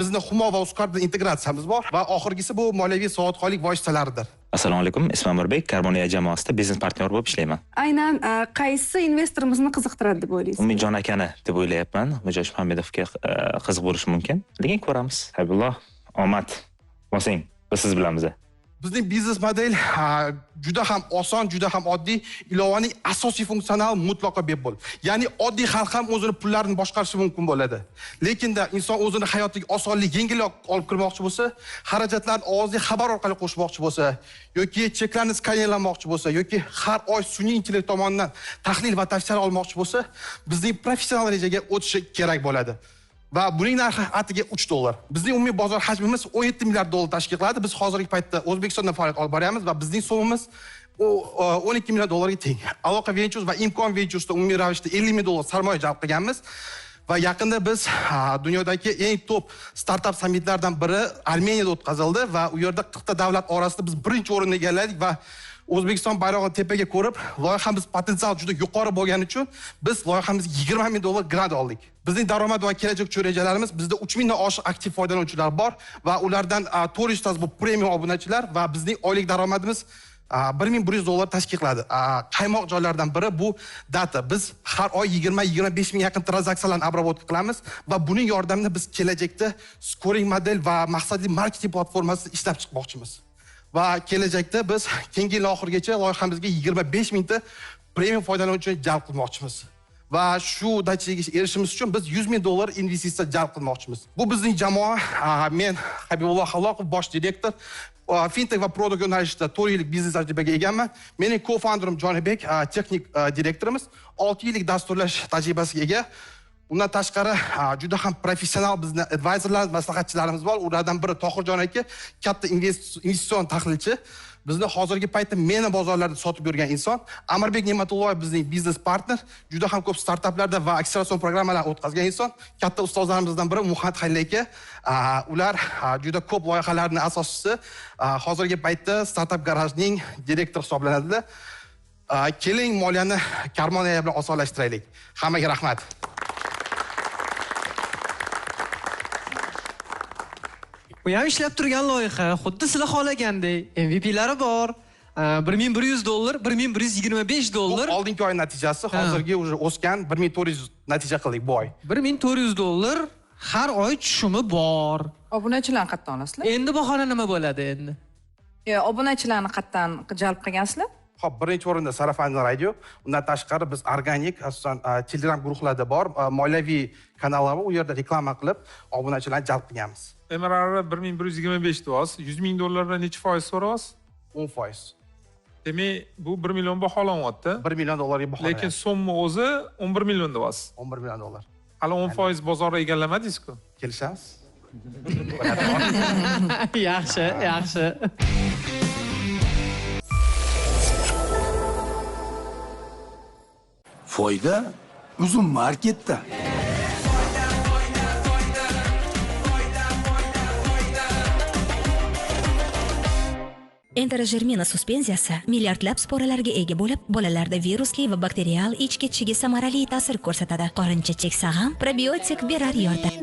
bizni Humo va Uzcard bilan integratsiyamiz bor va oxirgisi bu moliyaviy savodxonlik vositalaridir. Assalomu alaykum, ismim Amirbek, Karmon AI jamoasida biznes partnyor bo'lib ishlayman. Aynan qaysi investorimizni qiziqtiradi deb o'ylaysiz? Umidjon akani deb o'ylayapman. Umidjon Muhammedovga qiziq bo'lishi mumkin. Lekin ko'ramiz. Habibulloh, omad. Bosing, biz siz bilan biz. Bizning biznes model juda ham oson, juda ham oddiy. Ilovaning asosiy funksionali mutlaqo bepul. Ya'ni oddiy xalq ham o'zini pullarini boshqarishi mumkin bo'ladi. Lekinda inson o'zini hayotiga osonlik, yengillik olib kirmoqchi bo'lsa, xarajatlarni ovozli xabar orqali qo'shmoqchi bo'lsa, yoki cheklarni skanerlamoqchi bo'lsa, yoki har oy sun'iy intellekt tomonidan tahlil va tavsiyalar olmoqchi bo'lsa, bizning professional rejaga o'tishi kerak bo'ladi. Va buning narxi atiga $3. Bizning umumiy bozor hajmimiz 17 milliard dollar tashkil qiladi. Biz hozirgi paytda O'zbekistonda faoliyat olib boryapmiz va bizning so'mimiz 12 milliard dollarga teng. Aloqa Ventures va Imkon Venturesda umumiy ravishda 50 million dollar sarmoya jalb qilganmiz. Va yaqinda biz dunyodagi eng top startap sammitlardan biri Armeniyada o'tkazildi va u yerda 40 ta davlat orasida biz birinchi o'rinni egalladik va O'zbekiston bayrog'ini tepaga ko'rib, loyihamiz potensial juda yuqori bo'lgani uchun biz loyihamizga 20 ming dollar grant oldik. Bizning daromad va kelajak uchun rejalarimiz, bizda 3000 dan oshiq aktiv foydalanuvchilar bor va ulardan 400 tasi bu premium obunachilar va bizning oylik daromadimiz 1100 dollar tashkil qiladi. Qaymoq joylardan biri bu data. Biz har oy 20-25 ming yaqin tranzaksiyalarni обработка qilamiz va buning yordamida biz kelajakda scoring model va maqsadli marketing platformasini ishlab chiqmoqchimiz. Va kelajakda biz keyingi yil oxirigacha loyihamizga 25 mingta premium foydalanuvchini jalb qilmoqchimiz. Va shu natijaga erishishimiz uchun biz 100 ming dollar investitsiya jalb qilmoqchimiz. Bu bizning jamoa, men Habibulloh Xaloqov, bosh direktor, fintech va produkt yo'nalishida 4 yillik biznes tajribaga egaman. Mening co-founderim Jonibek, texnik direktorimiz, 6 yillik dasturlash tajribasiga ega. Undan tashqari juda ham professional bizni advisorlarimiz, maslahatchilarimiz bor. Ulardan biri Tohirjon aka, katta investitsion tahlilchi. Bizni hozirgi paytda MENA bozorlarida sotib yurgan inson. Amirbek Ne'matulloyev bizning biznes partner, juda ham ko'p startaplarda va akseleratsion programmalar o'tkazgan inson. Katta ustozlarimizdan biri Muhammad Halil aka. Ular juda ko'p loyihalarning asoschisi. Hozirgi paytda Startup Garage'ning direktori hisoblanadilar. Keling, moliyani Karmon AI bilan osonlashtiraylik. Hammaga rahmat. Bu ham ishlab turgan loyiha, xuddi sizlar xohlagandek MVP'lari bor. 1100 dollar, 1125 dollar. Bu oldingi oy natijasi, hozirgi уже o'sgan 1400 natija qildik bu oy. 1400 dollar har oy tushumi bor. Obunachilarni qayerdan olasizlar? Endi bahona nima bo'ladi endi? Yo, obunachilarni qayerdan jalb qilgansizlar? Xo'p, birinchi o'rinda Sarafan radio. Undan tashqari biz organik, asosan Telegram guruhlarda bor, moliyaviy kanallar bor, u yerda reklama qilib obunachilarni jalb qilganmiz. MRR 1125 deyapsiz. 100 ming dollardan necha foiz so'rayapsiz? 10%. Demak, bu 1 million baholanyapti. 1 million dollarga baholanyapti. Lekin so'mni o'zi 11 million deyapsiz. 11 million dollar. Hali 10% bozorni egallamadingiz-ku. Kelishamiz. Yaxshi, yaxshi. Foyda Uzum marketda. Enterogermina suspenziyasi milliardlab sporalarga ega bo'lib, bolalarda virusli va bakterial ich ketishiga samarali ta'sir ko'rsatadi. Qorincha cheksa ham probiotik berar yordam.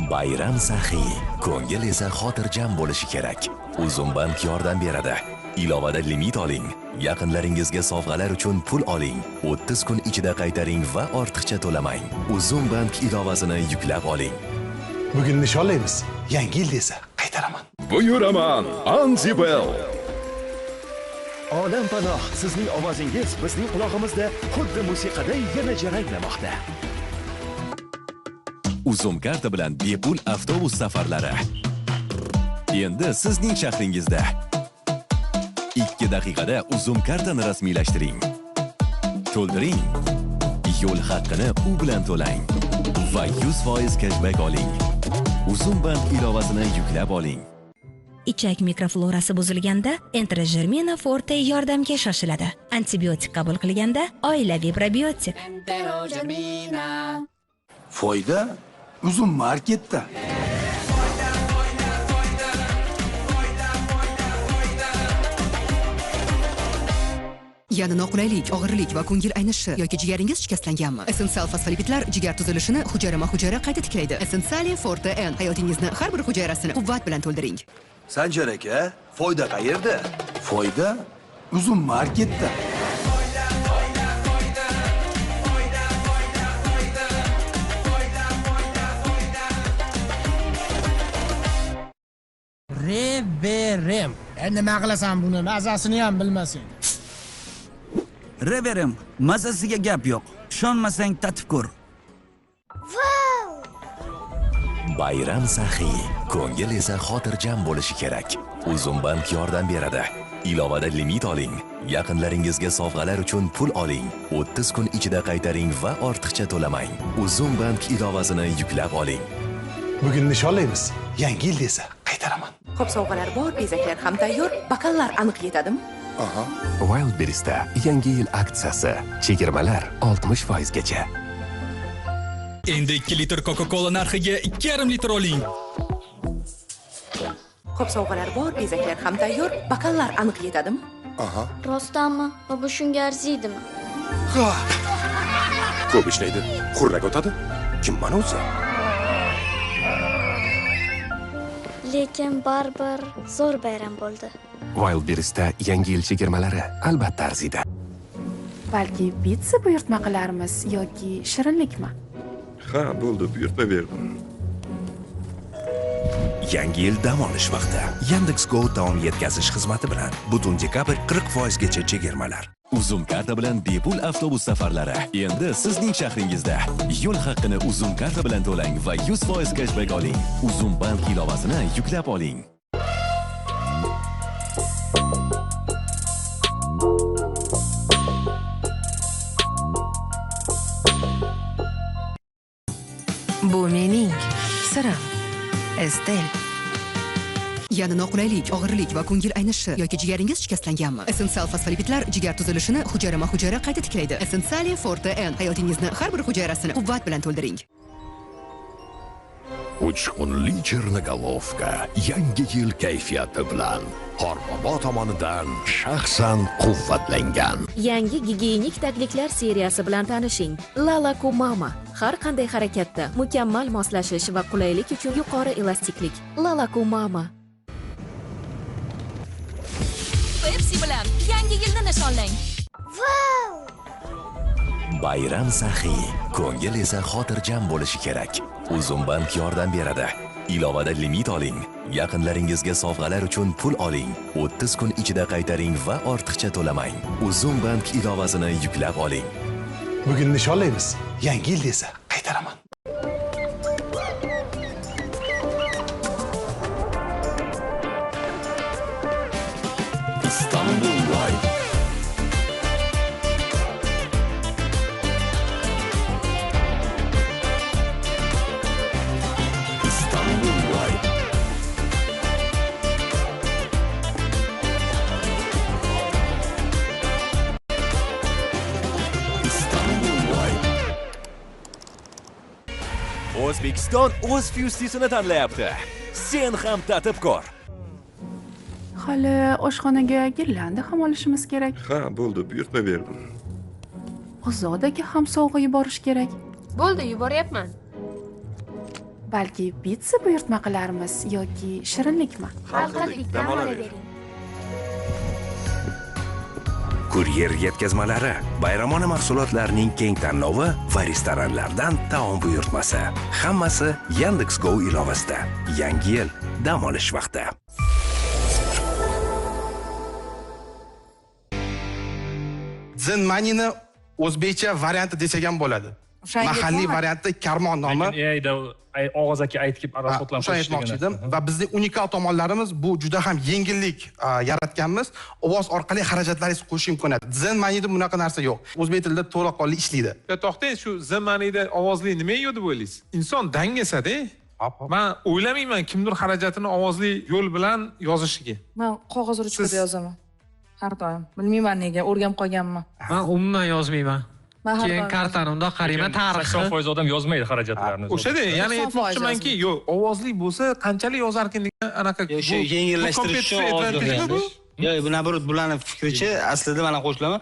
Bayram saxiy, ko'ngil esa xotirjam bo'lishi kerak. Uzumbank yordam beradi. Ilovada limit oling. Yaqinlaringizga sovg'alar uchun pul oling. 30 kun ichida qaytaring va ortiqcha to'lamang. Uzumbank ilovasini yuklab oling. Bugun nishonlaymiz. Yangi yilda esa qaytaraman. Buyuraman, Anzibel. Olam panoh, sizning ovozingiz bizning qulog'imizda xuddi musiqaday yana jaranglamoqda. Uzum karta bilan bepul avtobus safarlari. Endi sizning shahringizda. 2 daqiqada Uzum kartani rasmiylashtiring. To'ldiring. Yo'l haqqini u bilan to'lang va 100% cashback oling. Uzum bank ilovasini yuklab oling. Ichak mikroflorasi buzilganda Enterogermina Forte yordamga shoshiladi. Antibiotik qabul qilganda oilaviy probiotik. Enterogermina. Foyda Uzum marketda. Yana noqulaylik, og'irlik va ko'ngil aynishi yoki jigaringiz shikastlanganmi? Essensial fosfolipidlar jigar tuzilishini hujayrama-hujayra qayta tiklaydi. Essentiale Forte N hayotingizni har bir hujayrasini quvvat bilan to'ldiring. Sanjar aka, foyda qayerda? Foyda Uzum marketda. Reverem. Nima qilasan buni? Mazasini ham bilmasang. Reverem, mazasiga gap yo'q. Ishonmasang tatib ko'r. Bayram saxiy, ko'ngil esa xotirjam bo'lishi kerak. Uzumbank yordam beradi. Ilovada limit oling. Yaqinlaringizga sovg'alar uchun pul oling. 30 kun ichida qaytaring va ortiqcha to'lamang. Uzumbank ilovasini yuklab oling. Bugun nishonlaymiz. Yangi yilda esa qaytaraman. Ko'p sovg'alar bor, bezaklar ham tayyor, bakallar aniq yetadimi? Aha. Wildberries'da yangi yil aksiyasi. Chegirmalar 60% gacha. Endi 2 litr Coca-Cola narxiga 2,5 litr oling. Ko'p sovg'alar bor, bezaklar ham tayyor, bakallar aniq yetadimi? Aha. Rostdanmi? Va bu shunga arziydimi? Ha. Ko'p ishlaydi, xurrak otadi. Kim mana o'zi? Lekin baribir zo'r bayram bo'ldi. Wildberries'da yangi yil chegirmalari albatta arziydi. Balki pitsa buyurtma qilarmiz yoki shirinlikmi? Ha, bo'ldi, buyurtma berdim. Yangi yil dam olish vaqti. Yandex Go taom yetkazish xizmati bilan butun dekabr 40% gacha chegirmalar. Uzum karta bilan bepul avtobus safarlari endi sizning shahringizda. Yo'l haqqini Uzum karta bilan to'lang va 100% cashback oling. Uzum bank ilovasini yuklab oling. Bu mening sirim. Estel. Yana noqulaylik, og'irlik va ko'ngil aynishi yoki jigaringiz shikastlanganmi? Essensial fosfolipidlar jigar tuzilishini hujayrama-hujayra qayta tiklaydi. Essentiale Forte N hayotingizni har bir hujayrasini quvvat bilan to'ldiring. Uchqunli Chernogolovka yangi yil kayfiyati bilan Qorbobo tomonidan shaxsan quvvatlangan. Yangi gigiyenik tagliklar seriyasi bilan tanishing. Lalaku Mama har qanday harakatda mukammal moslashish va qulaylik uchun yuqori elastiklik. Lalaku Mama. Pepsi bilan yangi yilni nishonlang. Vau! Bayram saxiy, ko'ngil esa xotirjam bo'lishi kerak. Uzumbank yordam beradi. Ilovada limit oling. Yaqinlaringizga sovg'alar uchun pul oling. 30 kun ichida qaytaring va ortiqcha to'lamang. Uzumbank ilovasini yuklab oling. Bugun nishonlaymiz. Yangi yilda esa qaytaraman. Istanbul Live. Istanbul Live. Istanbul Live. O'zbekiston o'z Fusti'sini tanlayapti. Sen ham tatib ko'r. Hali oshxonaga girlanda ham olishimiz kerak. Ha, bo'ldi, buyurtma berdim. Ozodaga ham sovg'a yuborish kerak. Bo'ldi, yuboryapman. Balki pitsa buyurtma qilarmiz yoki shirinlikmi? Hal qildik, dam olavering. Kuryer yetkazmalari, bayramona mahsulotlarining keng tanlovi va restoranlardan taom buyurtmasi. Hammasi Yandex Go ilovasida. Yangi yil dam olish vaqti. Zen Money'ni o'zbekcha varianti desak ham bo'ladi. Mahalliy varianti Karmon nomi. Lekin og'zaki aytib arasotlar qo'shib aytmoqchi edim va bizning unikal tomonlarimiz bu juda ham yengillik yaratganmiz. Ovoz orqali xarajatlaringizni qo'shish imkoniyati. Zen Money'da bunaqa narsa yo'q. O'zbek tilida to'laqonli ishlaydi. Ya to'xtang, shu Zen Money'da ovozli nima yo'q deb o'ylaysiz? Inson dangasada. Men o'ylamayman kimdir xarajatini ovozli yo'l bilan yozishiga. Men qog'oz ruchkada yozaman. Har doim. Bilmayman nega, o'rganib qolganman. Men umuman yozmayman. Keyin kartani undoq qarayman, tarixi. 80% odam yozmaydi xarajatlarni. O'shada, ya'ni aytmoqchimanki, yo'q, ovozli bo'lsa qanchalik yozarkin degan anaqa o'sha yengillashtirish uchun ovoz. Yo'q, bu naborot bularning fikricha aslida mana qo'shilaman.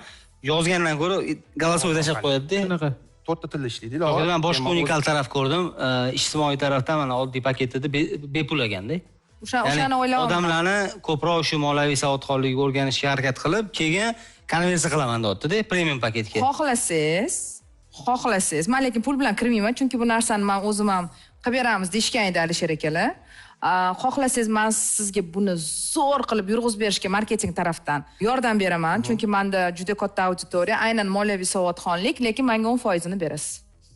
Yozgandan ko'ra голосовой tashlab qo'yadi-da. Shunaqa. 4ta tilda ishlaydi. Men boshqa unikal taraf ko'rdim. Ijtimoiy tarafdan mana oddiy paketida bepul ekanda. O'shani o'ylayapman. Odamlarni ko'proq shu moliyaviy savodxonlikni o'rganishga harakat qilib, keyin konversiya qilaman deyapti-da, premium paketga. Xohlasangiz, men lekin pul bilan kirmayman, chunki bu narsani men o'zim ham qilib beramiz deyishgan edi Alisher akalar. Xohlasangiz men sizga buni zo'r qilib yurg'izib berishga marketing tarafdan yordam beraman, chunki menda juda katta auditoriya, aynan moliyaviy savodxonlik, lekin menga 10%ni berasiz.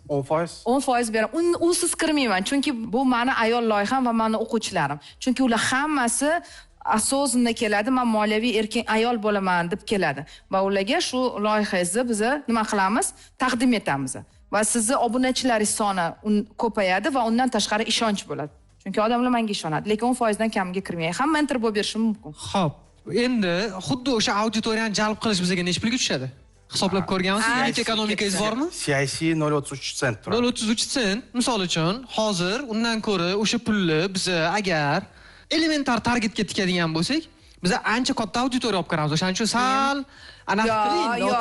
10%? 10% beraman. Usiz kirmayman, chunki bu meni ayol loyiham va meni o'quvchilarim. Chunki ular hammasi осознанно keladi, men moliyaviy erkin ayol bo'laman deb keladi. Va ularga shu loyihangizni biz nima qilamiz? Taqdim etamiz. Va sizni obunachilaringiz soni ko'payadi va undan tashqari ishonch bo'ladi. Chunki odamlar menga ishonadi, lekin 10% dan kamiga kirmaydi. Hamma enter bo'lib berishi mumkin. Xo'p, endi xuddi o'sha auditoriyani jalb qilish bizga necha pulga tushadi? Hisoblab ko'rganmisiz? Unit ekonomikangiz bormi? CIC 0.33 sent turadi. 0.33 sent. Misol uchun, hozir undan ko'ra o'sha pulni biz agar elementar targetga tikadigan bo'lsak, biz ancha katta auditoriya olib kiramiz. O'shaning uchun sal anaqa qiling. Yo'q.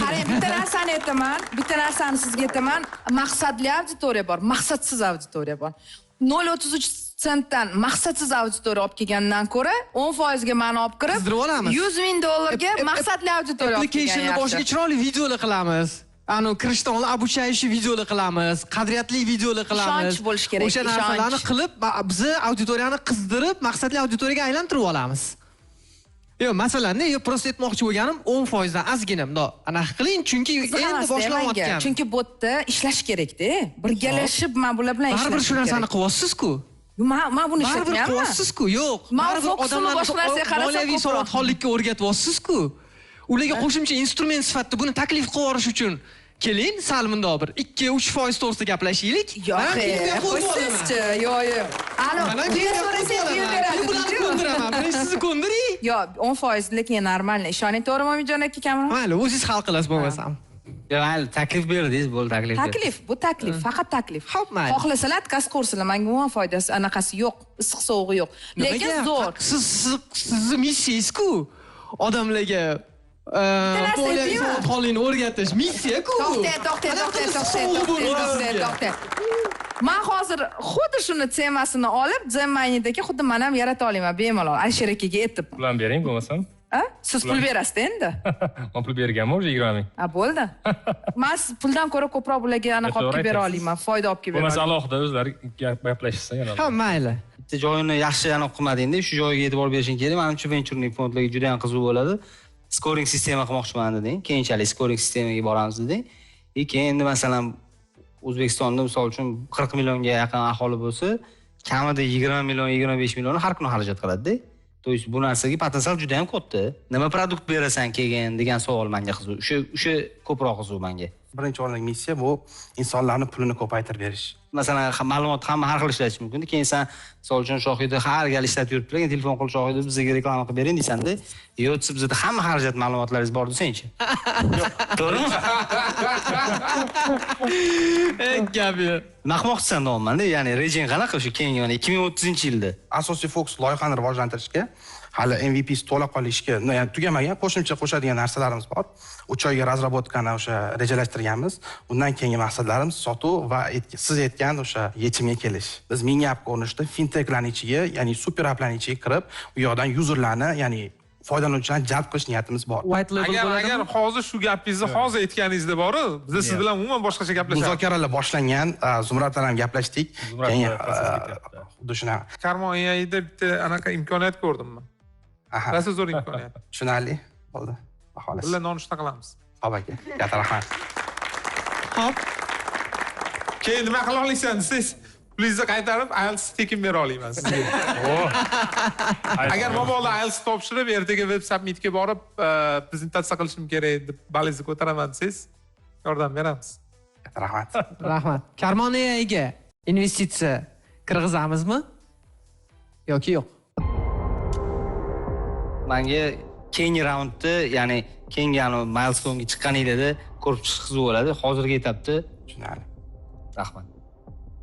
Qarang, bitta narsani aytaman, bitta narsani sizga aytaman. Maqsadli auditoriya bor, maqsadsiz auditoriya bor. 0.33 sentdan maqsadsiz auditoriya olib kelgandan ko'ra 10% ga meni olib kirib, $100 ming maqsadli auditoriya olib kelgan. Application'ni boshiga chiroyli videolar qilamiz. Anu kirishdan oldin обучающий videolar qilamiz, qadriyatli videolar qilamiz. Ishonch bo'lish kerak. O'sha narsalarni qilib, bizni auditoriyani qizdirib, maqsadli auditoriyaga aylantirib olamiz. Yo'q, masalan, yo'q, prosta aytmoqchi bo'lganim 10% dan ozgina bundoq anaqa qiling, chunki endi boshlanayotgan. Chunki bu yerda ishlash kerak-da. Birgalashib men bular bilan ishlashim kerak. Baribir shu narsani qilyapsiz-ku. Men buni ishlatmayapman. Baribir qilyapsiz-ku. Yo'q, baribir odamlarni moliyaviy savodxonlikka o'rgatyapsiz-ku. Ularga qo'shimcha instrument sifatida buni taklif qilib yuborish uchun keling, sal bundoq bir 2-3% to'g'risida gaplashaylik. Yo'q, qo'ysizchi, yo'q. Alo, bularni ko'ndiraman. Birinchi sizni ko'ndiring. Yo'q, 10% lekin normal. Ishoning, to'g'rimi, Omijon aka kamroq? Mayli, o'zingiz hal qilasiz bo'lmasam. Yo'q, mayli, taklif berdingiz, bo'ldi, taklif. Taklif, bu taklif, faqat taklif. Xo'p, mayli. Xohlasalar отказ ko'rsinlar, menga umuman foydasi, anaqasi yo'q, issiq sovug'i yo'q. Lekin zo'r. Siz sizni missiyangiz-ku odamlarga moliyaviy savodxonlikni o'rgatish missiya-ku. To'xta. Men hozir xuddi shuni temasini olib, Zen Money'dagi xuddi men ham yarata olaman bemalol. Alisher akaga aytib. Pul ham bering bo'lmasam. A? Siz pul berasiz endi. Men pul berganman o'sha 20 ming. A, bo'ldi. Men puldan ko'ra ko'proq bularga anaqa olib kelib bera olaman, foyda olib kelib bera. Bo'lmasa alohida o'zlari gaplashishsa yana. Ha, mayli. Bitta joyini yaxshi aniq qilmading-da, shu joyga e'tibor berishing kerak. Menimcha venchurning fondlarga juda ham qiziq bo'ladi. Scoring sistema qilmoqchiman deding. Keyinchalik scoring sistemaga boramiz deding. Keyin endi masalan O'zbekistonda misol uchun 40 millionga yaqin aholi bo'lsa, kamida 20 million, 25 million har kuni xarajat qiladi-da. To есть bu narsaga potensial juda ham katta. Nima produkt berasan keyin degan savol menga qiziq. O'sha ko'proq qiziq menga. Birinchi o'rinli missiya bu insonlarning pulini ko'paytirib berish. Masalan, ma'lumot hamma har xil ishlatishi mumkin. Keyin sen, misol uchun, Shohida har gal ishlatib yuribdilar, keyin telefon qilib Shohida bizga reklama qilib bering deysan-da. Yo'q, bizda hamma xarajat ma'lumotlaringiz bor desangchi. To'g'rimi? Gap yo'q. Nima qilmoqchisan deyapman-da, ya'ni rejang qanaqa o'sha keyingi mana 2030-yilda? Asosiy fokus loyihani rivojlantirishga, hali MVPs to'la qolishga, ya'ni tugamagan, qo'shimcha qo'shadigan narsalarimiz bor. 3 oyga razrabotkani o'sha rejalashtirganmiz. Undan keyingi maqsadlarimiz sotuv va siz aytgan o'sha yechimga kelish. Biz mini app ko'rinishida fintechlarning ichiga, ya'ni super applarning ichiga kirib, u yoqdan userlarni, ya'ni foydalanuvchilarni jalb qilish niyatimiz bor. Agar hozir shu gapingizni hozir aytganingizda bor-u, biz siz bilan umuman boshqacha gaplashamiz. Muzokaralar boshlangan, Zumrad bilan ham gaplashdik. Keyin xuddi shunaqa. Karmon AI'da bitta anaqa imkoniyat ko'rdim men. Rosa zo'r imkoniyat. Tushunarli bo'ldi. Xolos. Birga nonushta qilamiz. Xo'p aka, katta rahmat. Xo'p. Keyin nima qila olasan desangiz, pulingizni qaytarib IELTS tekin bera olaman sizga. Agar mabodo IELTS topshirib, ertaga web submitga borib, prezentatsiya qilishim kerak deb balingizni ko'taraman desangiz, yordam beramiz. Katta rahmat. Rahmat. Karmon AIga investitsiya kirgizamizmi yoki yo'q? Menga keyingi raundda, ya'ni keyingi milestonega chiqqaningizda ko'rib chiqish qiziq bo'ladi. Hozirgi etapda tushunarli. Rahmat.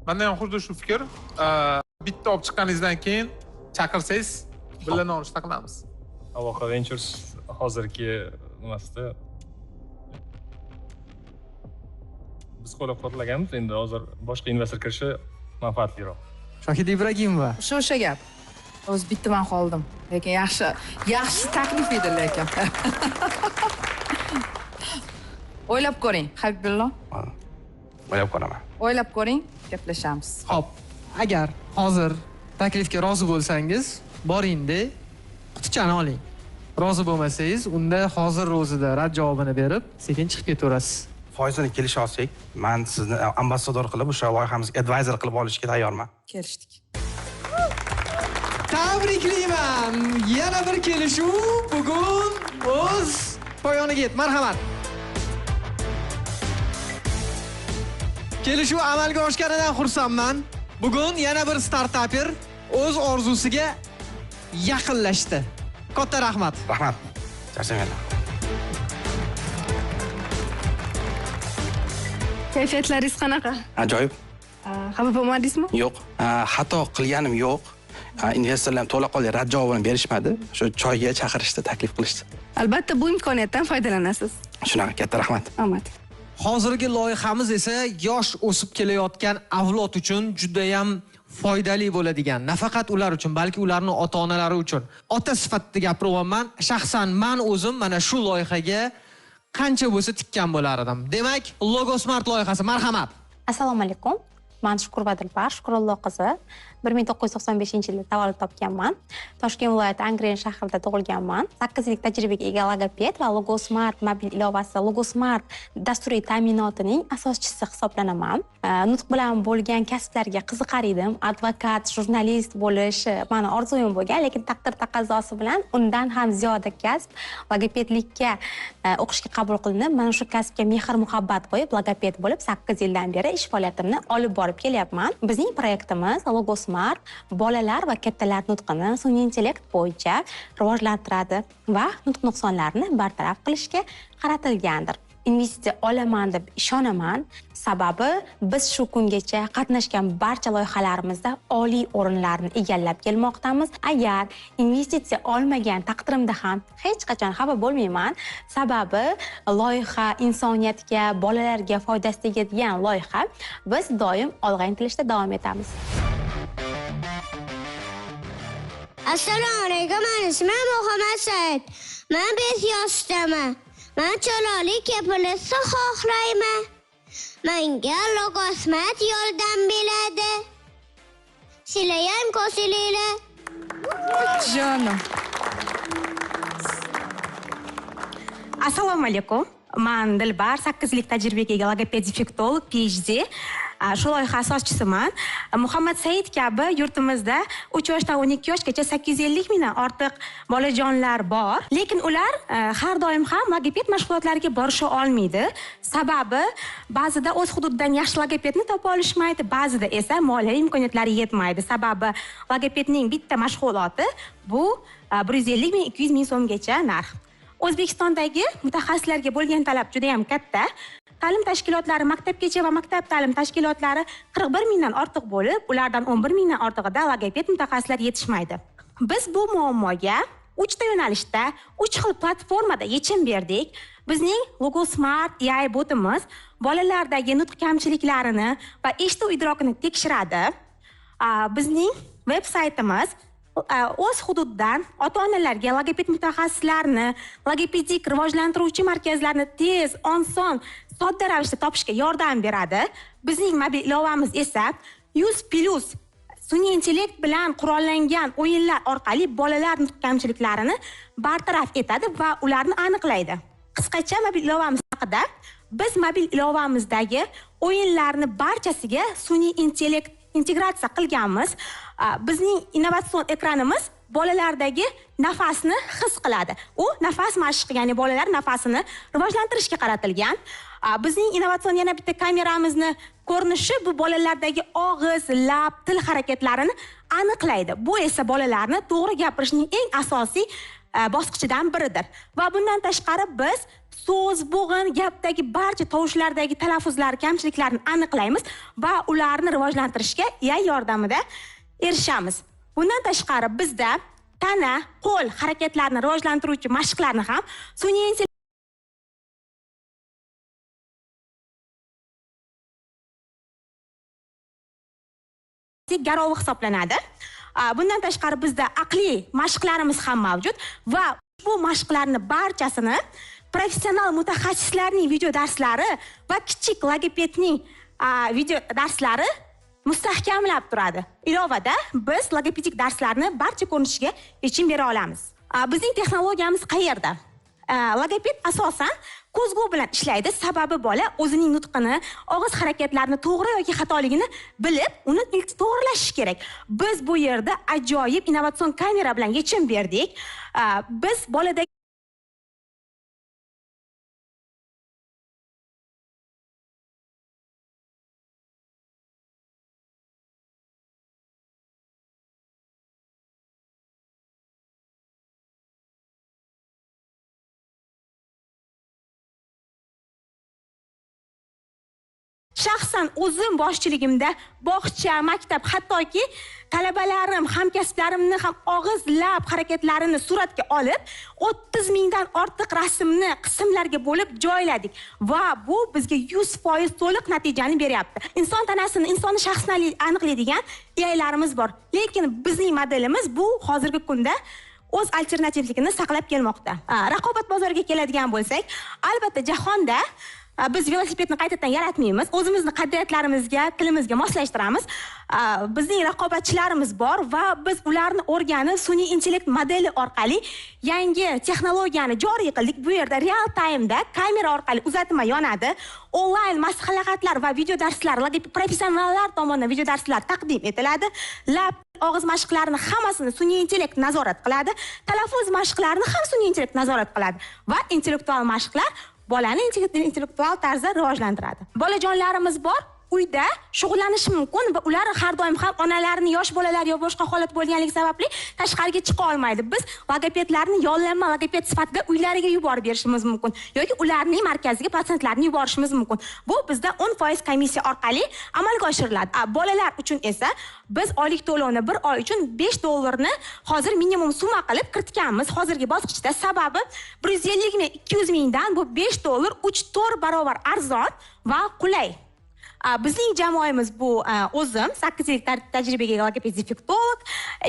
Menda ham xuddi shu fikr. Bitta olib chiqqaningizdan keyin chaqirsangiz, birga nonushta qilamiz. Aloqa Ventures hozirgi nimasida biz qo'llab-quvvatlaganmiz, endi hozir boshqa investor kirishi manfaatliroq. Shohida Ibragimova. O'sha gap. O'zi bitta men qoldim. Lekin yaxshi, yaxshi taklif edi lekin. O'ylab ko'ring, Habibullo. O'ylab ko'raman. O'ylab ko'ring, gaplashamiz. Xo'p, agar hozir taklifga rozi bo'lsangiz, boring-da, qutichani oling. Rozi bo'lmasangiz, unda hozir o'zida rad javobini berib, sekin chiqib ketaverasiz. Foizini kelisha olsak, men sizni ambassador qilib, o'sha loyihamizga advisor qilib olishga tayyorman. Kelishdik. Tabriklayman. Yana bir kelishuv bugun o'z poyoniga yetdi. Marhamat. Kelishuv amalga oshganidan xursandman. Bugun yana bir startaper o'z orzusiga yaqinlashdi. Katta rahmat. Rahmat. Charchamanglar. Kayfiyatlaringiz qanaqa? Ajoyib. Xafa bo'lmadingizmi? Yo'q. Xato qilganim yo'q. Investorlar ham to'laqonli rad javobini berishmadi. Shu choyga chaqirishdi, taklif qilishdi. Albatta bu imkoniyatdan foydalanasiz. Shunaqa, katta rahmat. Omad. Hozirgi loyihamiz esa yosh o'sib kelayotgan avlod uchun juda ham foydali bo'ladigan, nafaqat ular uchun, balki ularning ota-onalari uchun. Ota sifatida gapiryapman, shaxsan men o'zim mana shu loyihaga qancha bo'lsa tikkan bo'lar edim. Demak, Logo Smart loyihasi, marhamat. Assalomu alaykum. Men Shukurova Dilbar Shukurullo qizi, 1995-yilda tavallud topganman. Toshkent viloyati Angren shahrida tug'ilganman. 8 yillik tajribaga ega logoped va Logo Smart mobil ilovasi, Logo Smart dasturiy ta'minotining asoschisi hisoblanaman. Nutq bilan bo'lgan kasblarga qiziqar edim. Advokat, jurnalist bo'lish meni orzuyim bo'lgan, lekin taqdir taqozosi bilan undan ham ziyoda kasb logopedlikka o'qishga qabul qilinib, mana shu kasbga mehr-muhabbat qo'yib, logoped bo'lib 8 yildan beri ish faoliyatimni olib borib kelyapman. Bizning proyektimiz Logo Smart bolalar va kattalar nutqini sun'iy intellekt bo'yicha rivojlantiradi va nutq nuqsonlarini bartaraf qilishga qaratilgandir. Investitsiya olaman deb ishonaman. Sababi biz shu kungacha qatnashgan barcha loyihalarimizda oliy o'rinlarni egallab kelmoqdamiz. Agar investitsiya olmagan taqdirimda ham hech qachon xafa bo'lmayman. Sababi loyiha insoniyatga, bolalarga foydasi tegadigan loyiha. Biz doim olg'a intilishda davom etamiz. Assalomu alaykum, meni ismim Muhammad Said. Men 5 yoshdaman. Men chiroyli kepilishni xohlayman. Menga Logo Smart yordam beradi. Sizlar ham qo'shilinglar. Jonim. Assalomu alaykum. Men Dilbar, 8 yillik tajribaga ega logoped defektolog, PhD. Shu loyiha asoschisiman. Muhammad Said kabi yurtimizda 3 yoshdan 12 yoshgacha 850 mingdan ortiq bolajonlar bor. Lekin ular har doim ham logoped mashg'ulotlariga borisha olmaydi. Sababi ba'zida o'z hududidan yaxshi logopedni topa olishmaydi, ba'zida esa moliyaviy imkoniyatlari yetmaydi. Sababi logopedning bitta mashg'uloti bu 150 ming 200 ming so'mgacha narx. O'zbekistondagi mutaxassislarga bo'lgan talab juda ham katta. Ta'lim tashkilotlari, maktabgacha va maktab ta'lim tashkilotlari 41 mingdan ortiq bo'lib, ulardan 11 mingdan ortig'ida logoped mutaxassislar yetishmaydi. Biz bu muammoga 3 ta yo'nalishda, 3 xil platformada yechim berdik. Bizning Logo Smart AI botimiz bolalardagi nutq kamchiliklarini va eshituv idrokini tekshiradi. Bizning veb saytimiz o'z hududidan ota-onalarga logoped mutaxassislarni, logopedik rivojlantiruvchi markazlarni tez, oson, sodda ravishda topishga yordam beradi. Bizning mobil ilovamiz esa 100+ sun'iy intellekt bilan qurollangan o'yinlar orqali bolalar nutq kamchiliklarini bartaraf etadi va ularni aniqlaydi. Qisqacha mobil ilovamiz haqida. Biz mobil ilovamizdagi o'yinlarni barchasiga sun'iy intellekt integratsiya qilganmiz. Bizning innovatsion ekranimiz bolalardagi nafasni his qiladi. U nafas mashqi, ya'ni bolalar nafasini rivojlantirishga qaratilgan. Bizning innovatsion yana bitta kameramizni ko'rinishi bu bolalardagi og'iz, lab, til harakatlarini aniqlaydi. Bu esa bolalarni to'g'ri gapirishning eng asosiy bosqichidan biridir. Va bundan tashqari biz so'z, bo'g'in, gapdagi barcha tovushlardagi talaffuzlar kamchiliklarini aniqlaymiz va ularni rivojlantirishga AI yordamida erishamiz. Bundan tashqari bizda tana, qo'l harakatlarini rivojlantiruvchi mashqlarni ham sun'iy intellekt garovi hisoblanadi. Bundan tashqari bizda aqliy mashqlarimiz ham mavjud va bu mashqlarni barchasini professional mutaxassislarning video darslari va kichik logopedning video darslari mustahkamlab turadi. Ilovada biz logopedik darslarni barcha ko'rinishiga yechim bera olamiz. Bizning texnologiyamiz qayerda? Logoped asosan ko'zgu bilan ishlaydi. Sababi bola o'zining nutqini, og'iz harakatlarini to'g'ri yoki xatoligini bilib, uni to'g'rilashi kerak. Biz bu yerda ajoyib innovatsion kamera bilan yechim berdik. Biz boladagi shaxsan o'zim boshchiligimda bog'cha, maktab, hattoki talabalarim, hamkasblarimni ham og'iz, lab harakatlarini suratga olib, 30 mingdan ortiq rasmni qismlarga bo'lib joyladik va bu bizga 100% to'liq natijani beryapti. Inson tanasini, insonni shaxsini aniqlaydigan AIlarimiz bor. Lekin bizning modelimiz bu hozirgi kunda o'z alternativligini saqlab kelmoqda. Raqobat bozoriga keladigan bo'lsak, albatta jahonda biz velosipedni qaytadan yaratmaymiz, o'zimizni qadriyatlarimizga, tilimizga moslashtiramiz. Bizning raqobatchilarimiz bor va biz ularni o'rganib, sun'iy intellekt modeli orqali yangi texnologiyani joriy qildik. Bu yerda real time'da kamera orqali uzatma yonadi, onlayn maslahatlar va video darslar, professionallar tomonidan video darslar taqdim etiladi. Lab, og'iz mashqlarini hammasini sun'iy intellekt nazorat qiladi, talaffuz mashqlarini ham sun'iy intellekt nazorat qiladi va intellektual mashqlar bolani intellektual tarzda rivojlantiradi. Bolajonlarimiz bor, uyda shug'ullanishi mumkin va ular har doim ham onalarini yosh bolalar yo boshqa holat bo'lganligi sababli tashqariga chiqa olmaydi. Biz logopedlarni yollanma logoped sifatida uylariga yuborib berishimiz mumkin yoki ularning markaziga patsientlarni yuborishimiz mumkin. Bu bizda 10% komissiya orqali amalga oshiriladi. Bolalar uchun esa biz oylik to'lovni bir oy uchun $5 ni hozir minimum summa qilib kiritganmiz hozirgi bosqichda. Sababi 150 ming 200 mingdan bu $5 3-4 barobar arzon va qulay. Bizning jamoamiz bu o'zim 8 yillik tajribaga ega logoped defektolog,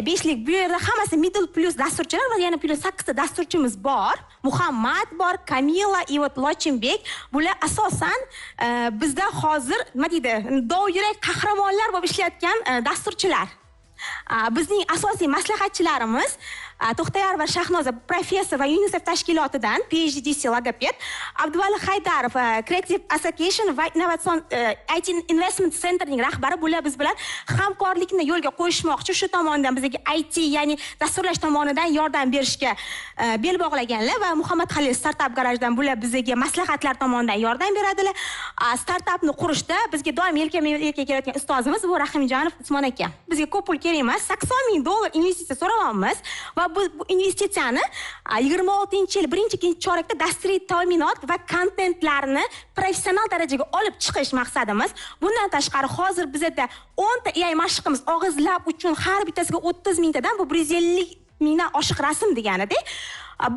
5 yillik bu yerda hammasi middle plus dasturchilar va yana plus 8 ta dasturchimiz bor. Muhammad bor, Kamila, Ivot Lochinbek. Bular asosan bizda hozir nima deydi, dovyurak qahramonlar bo'lib ishlayotgan dasturchilar. Bizning asosiy maslahatchilarimiz To'xtayarova Shahnoza, professor va UNICEF tashkilotidan PhD logoped, Abduvali Haydarov, Creative Association va innovatsion IT Investment Centerning rahbari. Bular biz bilan hamkorlikni yo'lga qo'yishmoqchi. Shu tomondan bizga IT, ya'ni dasturlash tomonidan yordam berishga bel bog'laganlar va Muhammad Halil startap garajdan bular bizga maslahatlar tomonidan yordam beradilar. Startapni qurishda bizga doim yelkama-yelka kelayotgan ustozimiz bu Rahimjonov Usmon aka. Bizga ko'p pul kerak emas, $80,000 investitsiya so'rayapmiz va bu investitsiyani 26-yil birinchi-ikkinchi chorakda dasturiy ta'minot va kontentlarni professional darajaga olib chiqish maqsadimiz. Bundan tashqari hozir bizda 10 ta AI mashqimiz og'izlab uchun har bittasiga 30 mingtadan, bu 150 mingdan oshiq rasm deganida.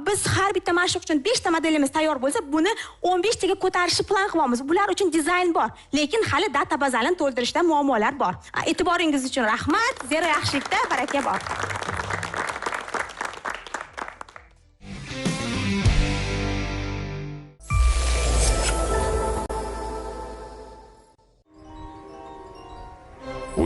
Biz har bitta mashq uchun 5 ta modelimiz tayyor bo'lsa, buni 15 taga ko'tarishni plan qilyapmiz. Bular uchun dizayn bor, lekin hali data bazani to'ldirishda muammolar bor. E'tiboringiz uchun rahmat. Zero yaxshilikda baraka bor.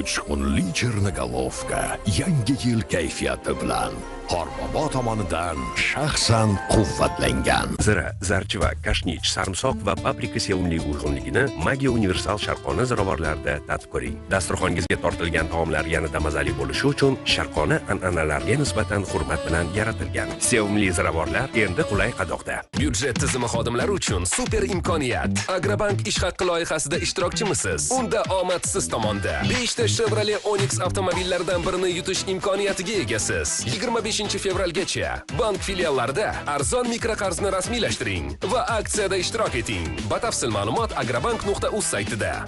Uchqunli Chernogolovka yangi yil kayfiyati bilan Qorbobo tomonidan shaxsan quvvatlangan. Zira, zarchiva, kashnich, sarimsoq va paprika sevimli uyg'unligini Maggi universal sharqona ziravorlarida tatib ko'ring. Dasturxongizga tortilgan taomlar yanada mazali bo'lishi uchun sharqona an'analarga nisbatan hurmat bilan yaratilgan. Sevimli ziravorlar endi qulay qadoqda. Byudjet tizimi xodimlari uchun super imkoniyat. Agrobank ish haqqi loyihasida ishtirokchimisiz? Unda omad siz tomonda. 5 ta Chevrolet Onix avtomobillaridan birini yutish imkoniyatiga egasiz. 25 fevralgacha bank filiallarida arzon mikroqarzni rasmiylashtiring va aksiyada ishtirok eting. Batafsil ma'lumot agrobank.uz saytida.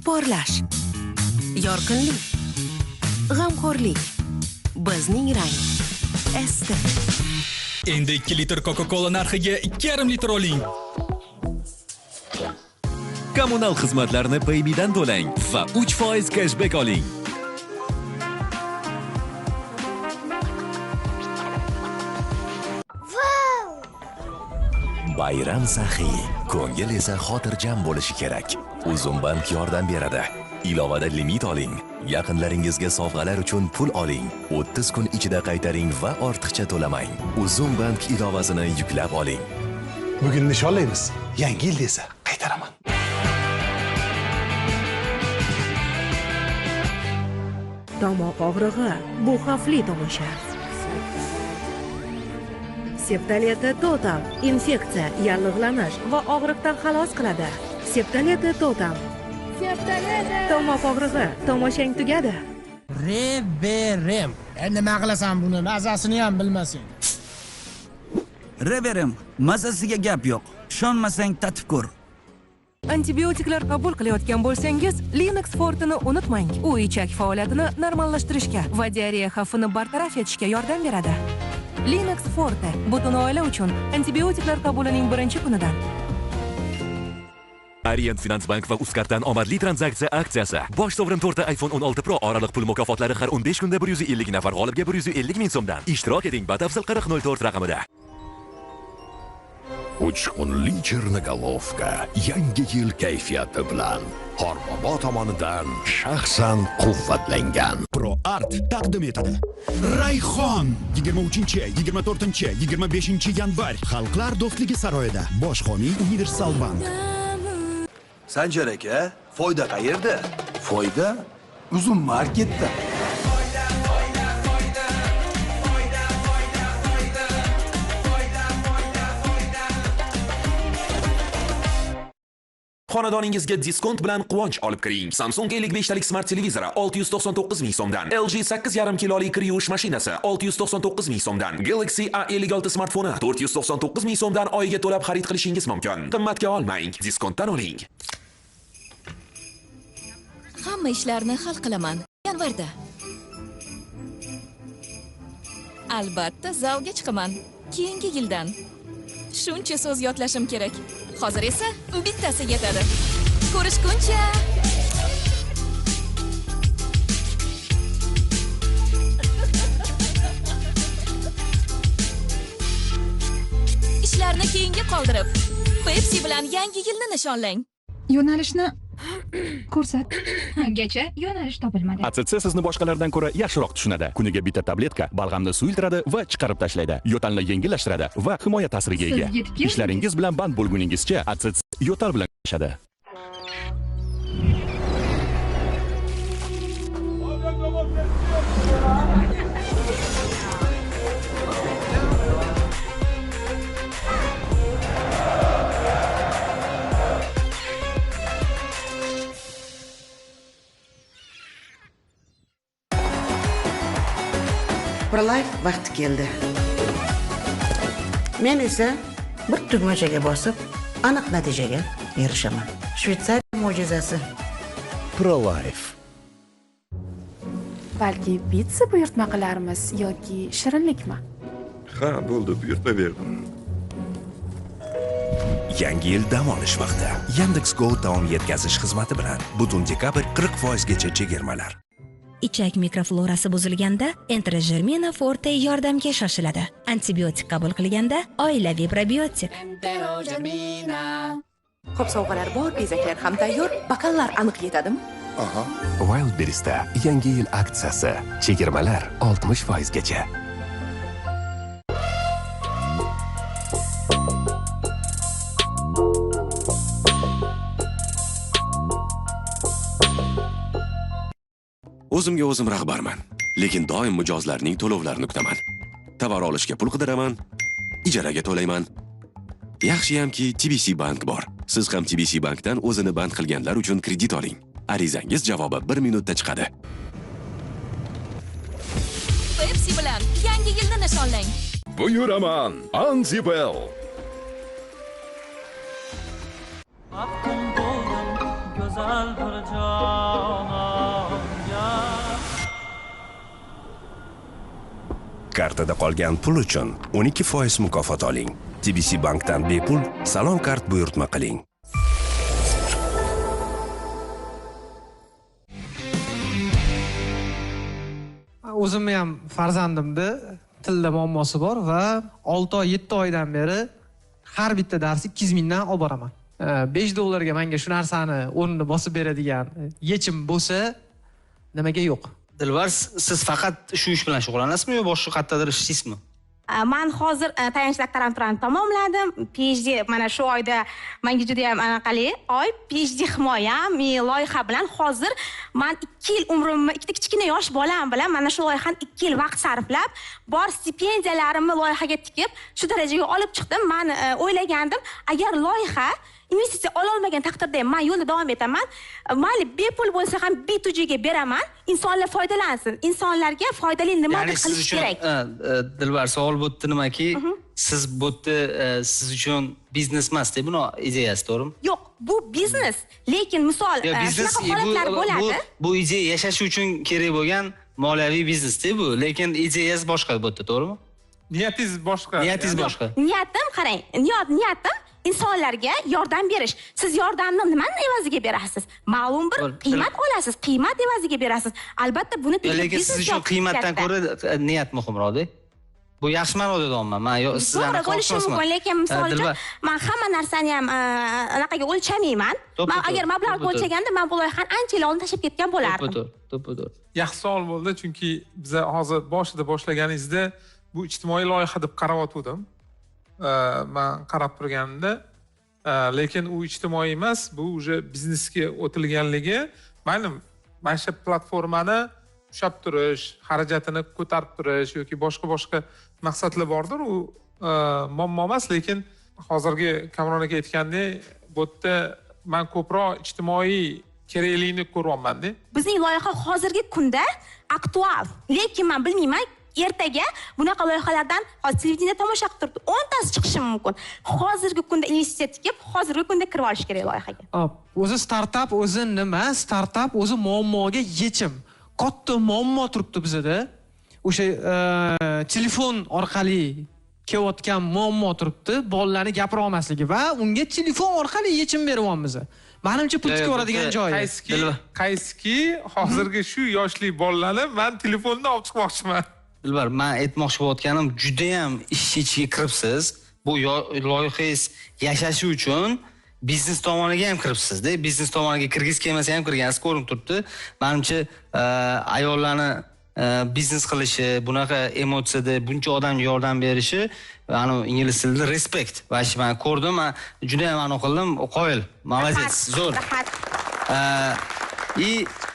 Porlash, yorqinlik, g'amxo'rlik, bizning rang. Estel. Endi 2 litr Coca-Cola narxiga 2,5 litr oling. Kommunal xizmatlarni Payme'dan to'lang va 3% cashback oling. Bayram saxiy, ko'ngil esa xotirjam bo'lishi kerak. Uzumbank yordam beradi. Ilovada limit oling. Yaqinlaringizga sovg'alar uchun pul oling. 30 kun ichida qaytaring va ortiqcha to'lamang. Uzumbank ilovasini yuklab oling. Bugun nishonlaymiz. Yangi yil desa qaytaraman. Tomoq og'rig'i bu xavfli tomosha. Septoleta Total infeksiya, yallig'lanish va og'riqdan xalos qiladi. Septoleta Total. Tomoq og'rig'i, tomoshang tugadi. Reverem. Nima qilasan buni? Mazasini ham bilmasang. Reverem, mazasiga gap yo'q. Ishonmasang tatib ko'r. Antibiotiklar qabul qilayotgan bo'lsangiz, Linux Forte'ni unutmang. U ichak faoliyatini normallashtirishga va diareya xavfini bartaraf etishga yordam beradi. Linux Forte butun oila uchun antibiotiklar qabulining birinchi kunidan. Orient Finans Bank va Uzcard'dan omadli tranzaksiya aksiyasi. Bosh sovrin 4 ta iPhone 16 Pro oraliq pul mukofotlari har 15 kunda 150 nafar g'olibga 150 ming so'mdan. Ishtirok eting batafsil 4004 raqamida. Uchqunli Chernogolovka yangi yil kayfiyati bilan Qorbobo tomonidan shaxsan quvvatlangan. Pro Art taqdim etadi. Rayhon 23, 24, 25 yanvar Xalqlar do'stligi saroyida. Bosh homiy Universal Bank. Sanjar aka, foyda qayerda? Foyda Uzum marketda. Xonadoningizga diskont bilan quvonch olib kiring. Samsung 55 talik smart televizori 699 ming so'mdan, LG 8,5 kilolik kir yuvish mashinasi 699 ming so'mdan, Galaxy A56 smartfoni 499 ming so'mdan oyiga to'lab xarid qilishingiz mumkin. Qimmatga olmang, diskontdan oling. Hamma ishlarni hal qilaman yanvarda. Albatta zalga chiqaman keyingi yildan. Shuncha so'z yodlashim kerak. Hozir esa bittasi yetadi. Ko'rishguncha. Ishlarni keyinga qoldirib, Pepsi bilan yangi yilni nishonlang. Yo'nalishni Ko'rsatgacha yo'nalish topilmadi. ACC sizni boshqalardan ko'ra yaxshiroq tushunadi. Kuniga bitta tabletka balg'amni suyultiradi va chiqarib tashlaydi. Yo'talni yengillashtiradi va himoya ta'siriga ega. Ishlaringiz bilan band bo'lguningizcha ACC yo'tal bilan kurashadi. Prolife vaqti keldi. Men esa bir tugmachaga bosib, aniq natijaga erishaman. Shvetsariya mo'jizasi. Prolife. Balki pitsa buyurtma qilarmiz yoki shirinlikmi? Ha, bo'ldi, buyurtma berdim. Yangi yil dam olish vaqti. Yandex Go taom yetkazish xizmati bilan butun dekabr 40% gacha chegirmalar. Ichak mikroflorasi buzilganda Enterogermina Forte yordamga shoshiladi. Antibiotik qabul qilganda oilaviy probiotik. Enterogermina. Xo'p, sovg'alar bor, bezaklar ham tayyor, bakallar aniq yetadimi? Aha. Wildberries'da yangi yil aksiyasi. Chegirmalar 60% gacha. O'zimga o'zim rahbarman, lekin doim mijozlarning to'lovlarini kutaman. Tovar olishga pul qidiraman, ijaraga to'layman. Yaxshiyamki TBC Bank bor. Siz ham TBC Bankdan o'zini band qilganlar uchun kredit oling. Arizangiz javobi 1 minutda chiqadi. Pepsi bilan yangi yilni nishonlang. Buyuraman, Anzibel. Maftun bo'ldim go'zal bir jononga. Kartada qolgan pul uchun 12% mukofot oling. TBC Bankdan bepul Salon kart buyurtma qiling. O'zimni ham farzandimda tilda muammosi bor va 6 oy, 7 oydan beri har bitta darsi 200 mingdan olib boraman. $5 ga menga shu narsani o'rnini bosib beradigan yechim bo'lsa, nimaga yo'q? Dilbar, siz faqat shu ish bilan shug'ullanasizmi yo boshqa qayerdadir ishlaysizmi? Man hozir tayanch doktoranturani tamomladim. PhD mana shu oyda menga juda ham anaqali oy, PhD himoyam, loyiha bilan hozir man 2 yil umrimni, ikkita kichkina yosh bolam bilan mana shu loyihani 2 yil vaqt sarflab, bor stipendiyalarimni loyihaga tikib, shu darajaga olib chiqdim. Man o'ylagandim, agar loyiha investitsiya ololmagan taqdirda ham men yo'lda davom etaman. Mayli bepul bo'lsa ham B2G ga beraman, insonlar foydalansin. Insonlarga foydali nimadir qilish kerak. Dilbar, savol bu yerda nimaki, siz bu yerda siz uchun biznes emas-da, buni ideyasi, to'g'rimi? Yo'q, bu biznes, lekin misol shunaqa holatlar bo'ladi. Bu ideya yashash uchun kerak bo'lgan moliyaviy biznes-da bu, lekin ideyasi boshqa bu yerda, to'g'rimi? Niyatingiz boshqa. Niyatingiz boshqa. Niyatim, qarang, niyatim insonlarga yordam berish. Siz yordamni nimani evaziga berasiz? Ma'lum bir qiymat olasiz, qiymat evaziga berasiz. Albatta buni lekin siz uchun qiymatdan ko'ra niyat muhimroq-da. Bu yaxshi ma'noda deyapman. Men sizlarni bo'lishi mumkin, lekin misol uchun men hamma narsani ham anaqaga o'lchamayman. Men agar mablag'ga o'lchaganda men bu loyihani ancha yil oldin tashlab ketgan bo'lardim. To'ppa-to'g'ri. Yaxshi savol bo'ldi, chunki biz hozir boshida boshlaganingizda bu ijtimoiy loyiha deb qarayotgandim. Men qarab turganimda, lekin u ijtimoiy emas, bu уже biznesga o'tilganligi, mayli, mana shu platformani ushlab turish, xarajatini ko'tarib turish yoki boshqa-boshqa maqsadlar bordir, u muammo emas, lekin hozirgi Kamron aka aytgandek, bu yerda men ko'proq ijtimoiy kerakligini ko'ryapman-da. Bizning loyiha hozirgi kunda aktual, lekin men bilmayman, ertaga bunaqa loyihalardan hozir televideniyada tomosha qilib turibdi, 10 tasi chiqishi mumkin. Hozirgi kunda investitsiya tikib, hozirgi kunda kirib olish kerak loyihaga. O'zi startap o'zi nima? Startap o'zi muammoga yechim. Katta muammo turibdi bizada. O'sha telefon orqali kelayotgan muammo turibdi, bolalarni gapira olmasligi va unga telefon orqali yechim beryapmiz. Menimcha pul tikaveradigan joyi. Qaysiki hozirgi shu yoshli bolalarni men telefondan olib chiqmoqchiman. Dilbar, men aytmoqchi bo'layotganim, juda ham ish ichiga kiribsiz. Bu loyihangiz yashashi uchun Biznes tomoniga ham kiribsiz-da. Biznes tomoniga kirgiz kelmasa ham kirgansiz, ko'rinib turibdi. Menimcha, ayollarni biznes qilishi, bunaqa emotsiyada buncha odamga yordam berishi, ani ingliz tilida respekt. Va shu men ko'rdim, men juda ham aniq qildim, qoyil. Молодец, zo'r. Rahmat.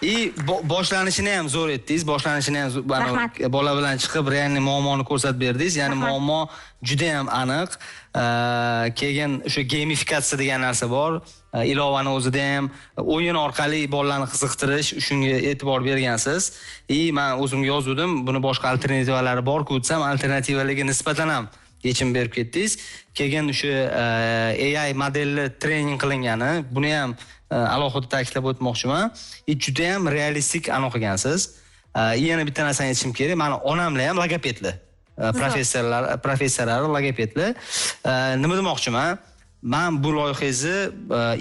И boshlanishini ham zo'r etdingiz, boshlanishini ham bola bilan chiqib реальный muammoni ko'rsatib berdingiz. Ya'ni muammo juda ham aniq. Keyin o'sha gamifikatsiya degan narsa bor. Ilovani o'zida ham o'yin orqali bolalarni qiziqtirish, shunga e'tibor bergansiz. И men o'zimga yozuvdim, buni boshqa alternativalari bor-ku desam, alternativalarga nisbatan ham yechim berib ketdingiz. Keyin o'sha AI modelli trening qilingani, buni ham alohida ta'kidlab o'tmoqchiman. Juda ham realistik aniq qilgansiz. Yana bitta narsani aytishim kerak, meni onamlar ham logopedlar. Professorlar logopedlar. Nima demoqchiman? Men bu loyihangizni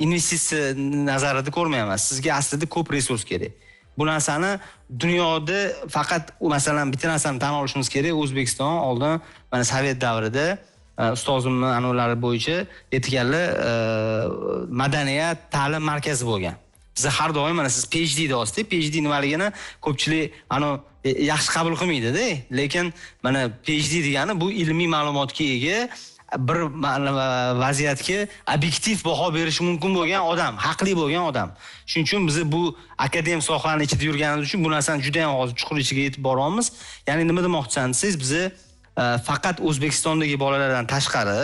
investitsiya nazarida ko'rmayman. Sizga aslida ko'p resurs kerak. Bu narsani dunyoda faqat, masalan, bitta narsani tan olishimiz kerak. O'zbekiston oldin mana Sovet davrida ustozimning anonlari bo'yicha aytganlar madaniyat ta'lim markazi bo'lgan. Biz har doim mana siz PhD deyapsiz, PhD nimaligini ko'pchilik ano yaxshi qabul qilmaydi-da, lekin mana PhD degani bu ilmiy ma'lumotga ega bir vaziyatga obyektiv baho berishi mumkin bo'lgan odam, haqli bo'lgan odam. Shuning uchun biz bu akademik sohani ichida yurganimiz uchun bu narsani juda ham hozir chuqur ichiga yetib boryapmiz. Ya'ni nima demoqchisan desangiz, biz faqat O'zbekistondagi bolalardan tashqari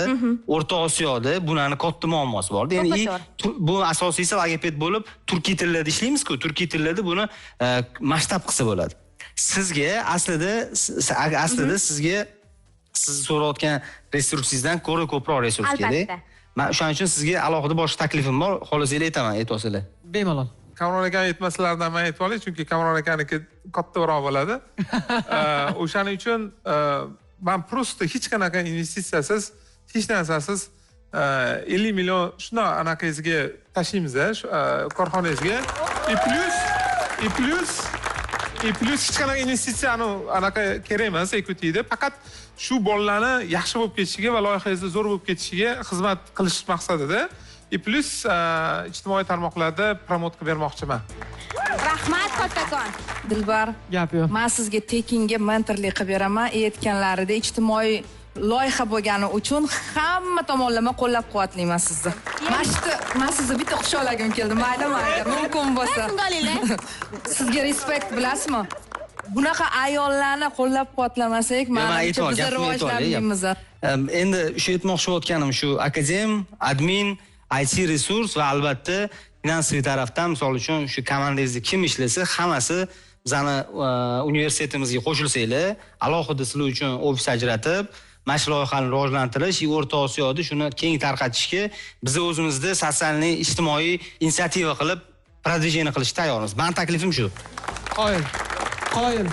O'rta Osiyoda bunani katta muammosi bor. Ya'ni bu asosiysi logoped bo'lib turkiy tillarda ishlaymiz-ku, turkiy tillarda buni masshtab qilsa bo'ladi. Sizga aslida sizga siz so'rayotgan resursingizdan ko'ra ko'proq resurs kerak. Men o'shaning uchun sizga alohida boshqa taklifim bor, xohlasangiz aytaman, aytolsanglar. Bemalol. Kamron akani aytmasalardan men aytib olay, chunki Kamron akaniki kattaroq bo'ladi. O'shaning uchun men prosta hech qanaqa investitsiyasiz, hech narsasiz 50 million shundoq anaqangizga tashlaymiz, korxonangizga. И plus hech qanaqa investitsiyani anaqa kerak emas equityda, faqat shu bolalarni yaxshi bo'lib ketishiga va loyihangizni zo'r bo'lib ketishiga xizmat qilish maqsadida. И plus ijtimoiy tarmoqlarda promot qilib bermoqchiman. Rahmat kattakon. Dilbar, gap yo'q. Men sizga tekinga mentorlik qilib beraman. Aytganlarida ijtimoiy loyiha bo'lgani uchun hamma tomonlama qo'llab-quvvatlayman sizni. Men sizni bitta quchoqlagim keldi. Maylimi agar mumkin bo'lsa. Sizga respekt, bilasizmi? Bunaqa ayollarni qo'llab-quvvatlamasak, menimcha biz rivojlanmaymiz. Endi shu aytmoqchi bo'lganim shu akadem, admin, IT resurs va albatta finansiy tarafdan, misol uchun shu komandangizda kim ishlasa, hammasi bizani universitetimizga qo'shilsanglar, alohida sizlar uchun ofis ajratib, mana shu loyihani rivojlantirish, O'rta Osiyoda shuni keng tarqatishga biz o'zimizda sotsialniy ijtimoiy инициатива qilib продвижение qilishga tayyormiz. Meni taklifim shu. Qoyil. Qoyil.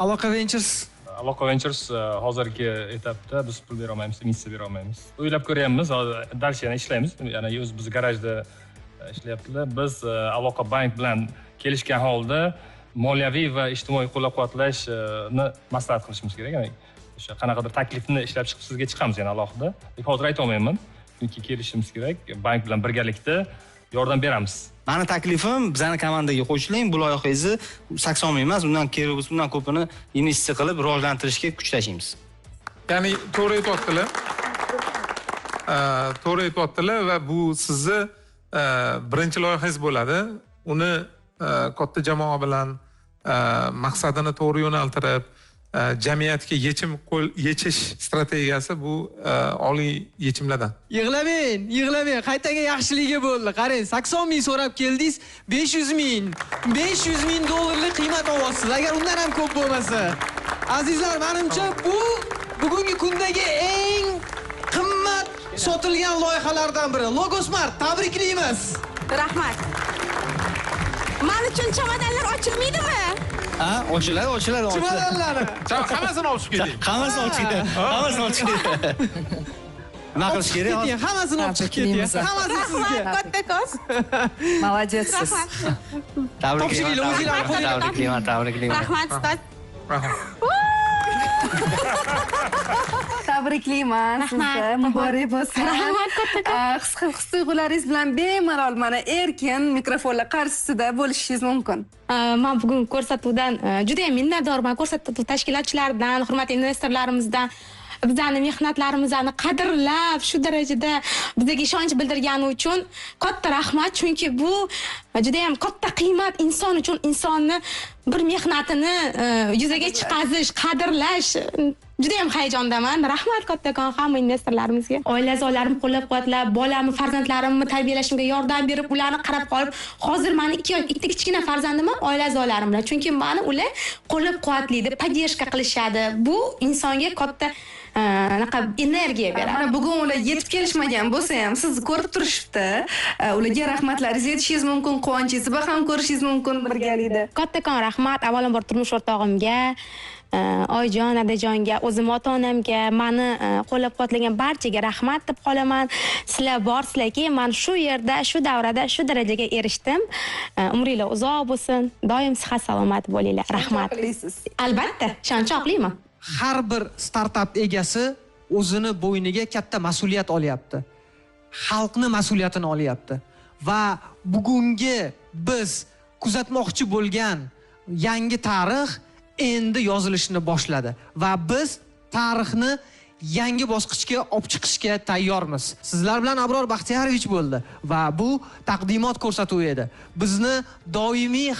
Aloqa Ventures. Aloqa Ventures hozirgi etapda biz pul bera olmaymiz, investitsiya bera olmaymiz. O'ylab ko'ryapmiz, dars yana ishlaymiz. Ya'ni o'z biz garajda ishlayaptilar. Biz Aloqa bank bilan kelishgan holda moliyaviy va ijtimoiy qo'llab-quvvatlashni maslahat qilishimiz kerak. Ya'ni o'sha qanaqadir taklifni ishlab chiqib sizga chiqamiz yana alohida. Lekin hozir ayta olmayman, chunki kelishimiz kerak. Bank bilan birgalikda yordam beramiz. Meni taklifim, bizning komandaga qo'shiling, bu loyihangizni 80 ming emas, undan kerak bo'lsa undan ko'pini investitsiya qilib rivojlantirishga kuch tashlaymiz. Ya'ni to'g'ri aytyaptilar. To'g'ri aytyaptilar va bu sizni birinchi loyihangiz bo'ladi. Uni katta jamoa bilan maqsadini to'g'ri yo'naltirib, jamiyatga yechim yechish strategiyasi bu oliy yechimlardan. Yig'lamang, yig'lamang. Qaytaga yaxshiligi bo'ldi. Qarang, 80 ming so'rab keldingiz, 500 ming, 500 ming dollarlik qiymat olyapsiz. Agar undan ham ko'p bo'lmasa. Azizlar, menimcha bu bugungi kundagi eng qimmat sotilgan loyihalardan biri. Logosmart, tabriklaymiz. Rahmat. Men uchun chamadonlar ochilmaydimi? Ha, ochiladi, ochiladi, ochiladi. Chamadonlarni. Hammasini olib chiqib keting. Hammasini olib chiqib keting. Hammasini olib chiqib keting. Nima qilish kerak? Hammasini olib chiqib keting. Hammasi sizga. Kattakon. Молодец siz. Tabriklayman, tabriklayman, tabriklayman. Rahmat, ustoz. Rahmat. Tabriklayman sizni. Muborak bo'lsin. Rahmat kattakon. His tuyg'ularingiz bilan bemalol mana erkin mikrofonlar qarshisida bo'lishingiz mumkin. Men bugun ko'rsatuvdan juda ham minnatdorman. Ko'rsatuv tashkilotchilaridan, hurmatli investorlarimizdan, bizani mehnatlarimizni qadrlab shu darajada bizga ishonch bildirgani uchun katta rahmat. Chunki bu juda ham katta qiymat inson uchun, insonni bir mehnatini yuzaga chiqarish, qadrlash. Juda ham hayajondaman. Rahmat kattakon hamma investorlarimizga. Oila a'zolarim qo'llab-quvvatlab, bolamni, farzandlarimni tarbiyalashimga yordam berib, ularni qarab qolib, hozir meni ikkita kichkina farzandim ham oila a'zolarim bilan. Chunki meni ular qo'llab-quvvatlaydi, podдержка qilishadi. Bu insonga katta anaqa energiya beradi. Mana bugun ular yetib kelishmagan bo'lsa ham sizni ko'rib turishibdi. Ularga rahmatlaringizni aytishingiz mumkin, quvonchingizni baham ko'rishingiz mumkin birgalikda. Kattakon rahmat avvalambor turmush o'rtog'imga, Oyjon, adajonga, o'zim ota-onamga, meni qo'llab-quvvatlagan barchaga rahmat deb qolaman. Sizlar borsizlarki, men shu yerda, shu davrada, shu darajaga erishdim. Umringlar uzoq bo'lsin, doim sihat salomat bo'linglar. Rahmat. Albatta, ishonch oqlayman. Har bir startap egasi o'zini bo'yniga katta mas'uliyat olyapti. Xalqni mas'uliyatini olyapti. Va bugungi biz kuzatmoqchi bo'lgan yangi tarix endi yozilishni boshladi va biz tarixni yangi bosqichga olib chiqishga tayyormiz. Sizlar bilan Abror Baxtiyarovich bo'ldi va bu taqdimot ko'rsatuvi edi. Bizni doimiy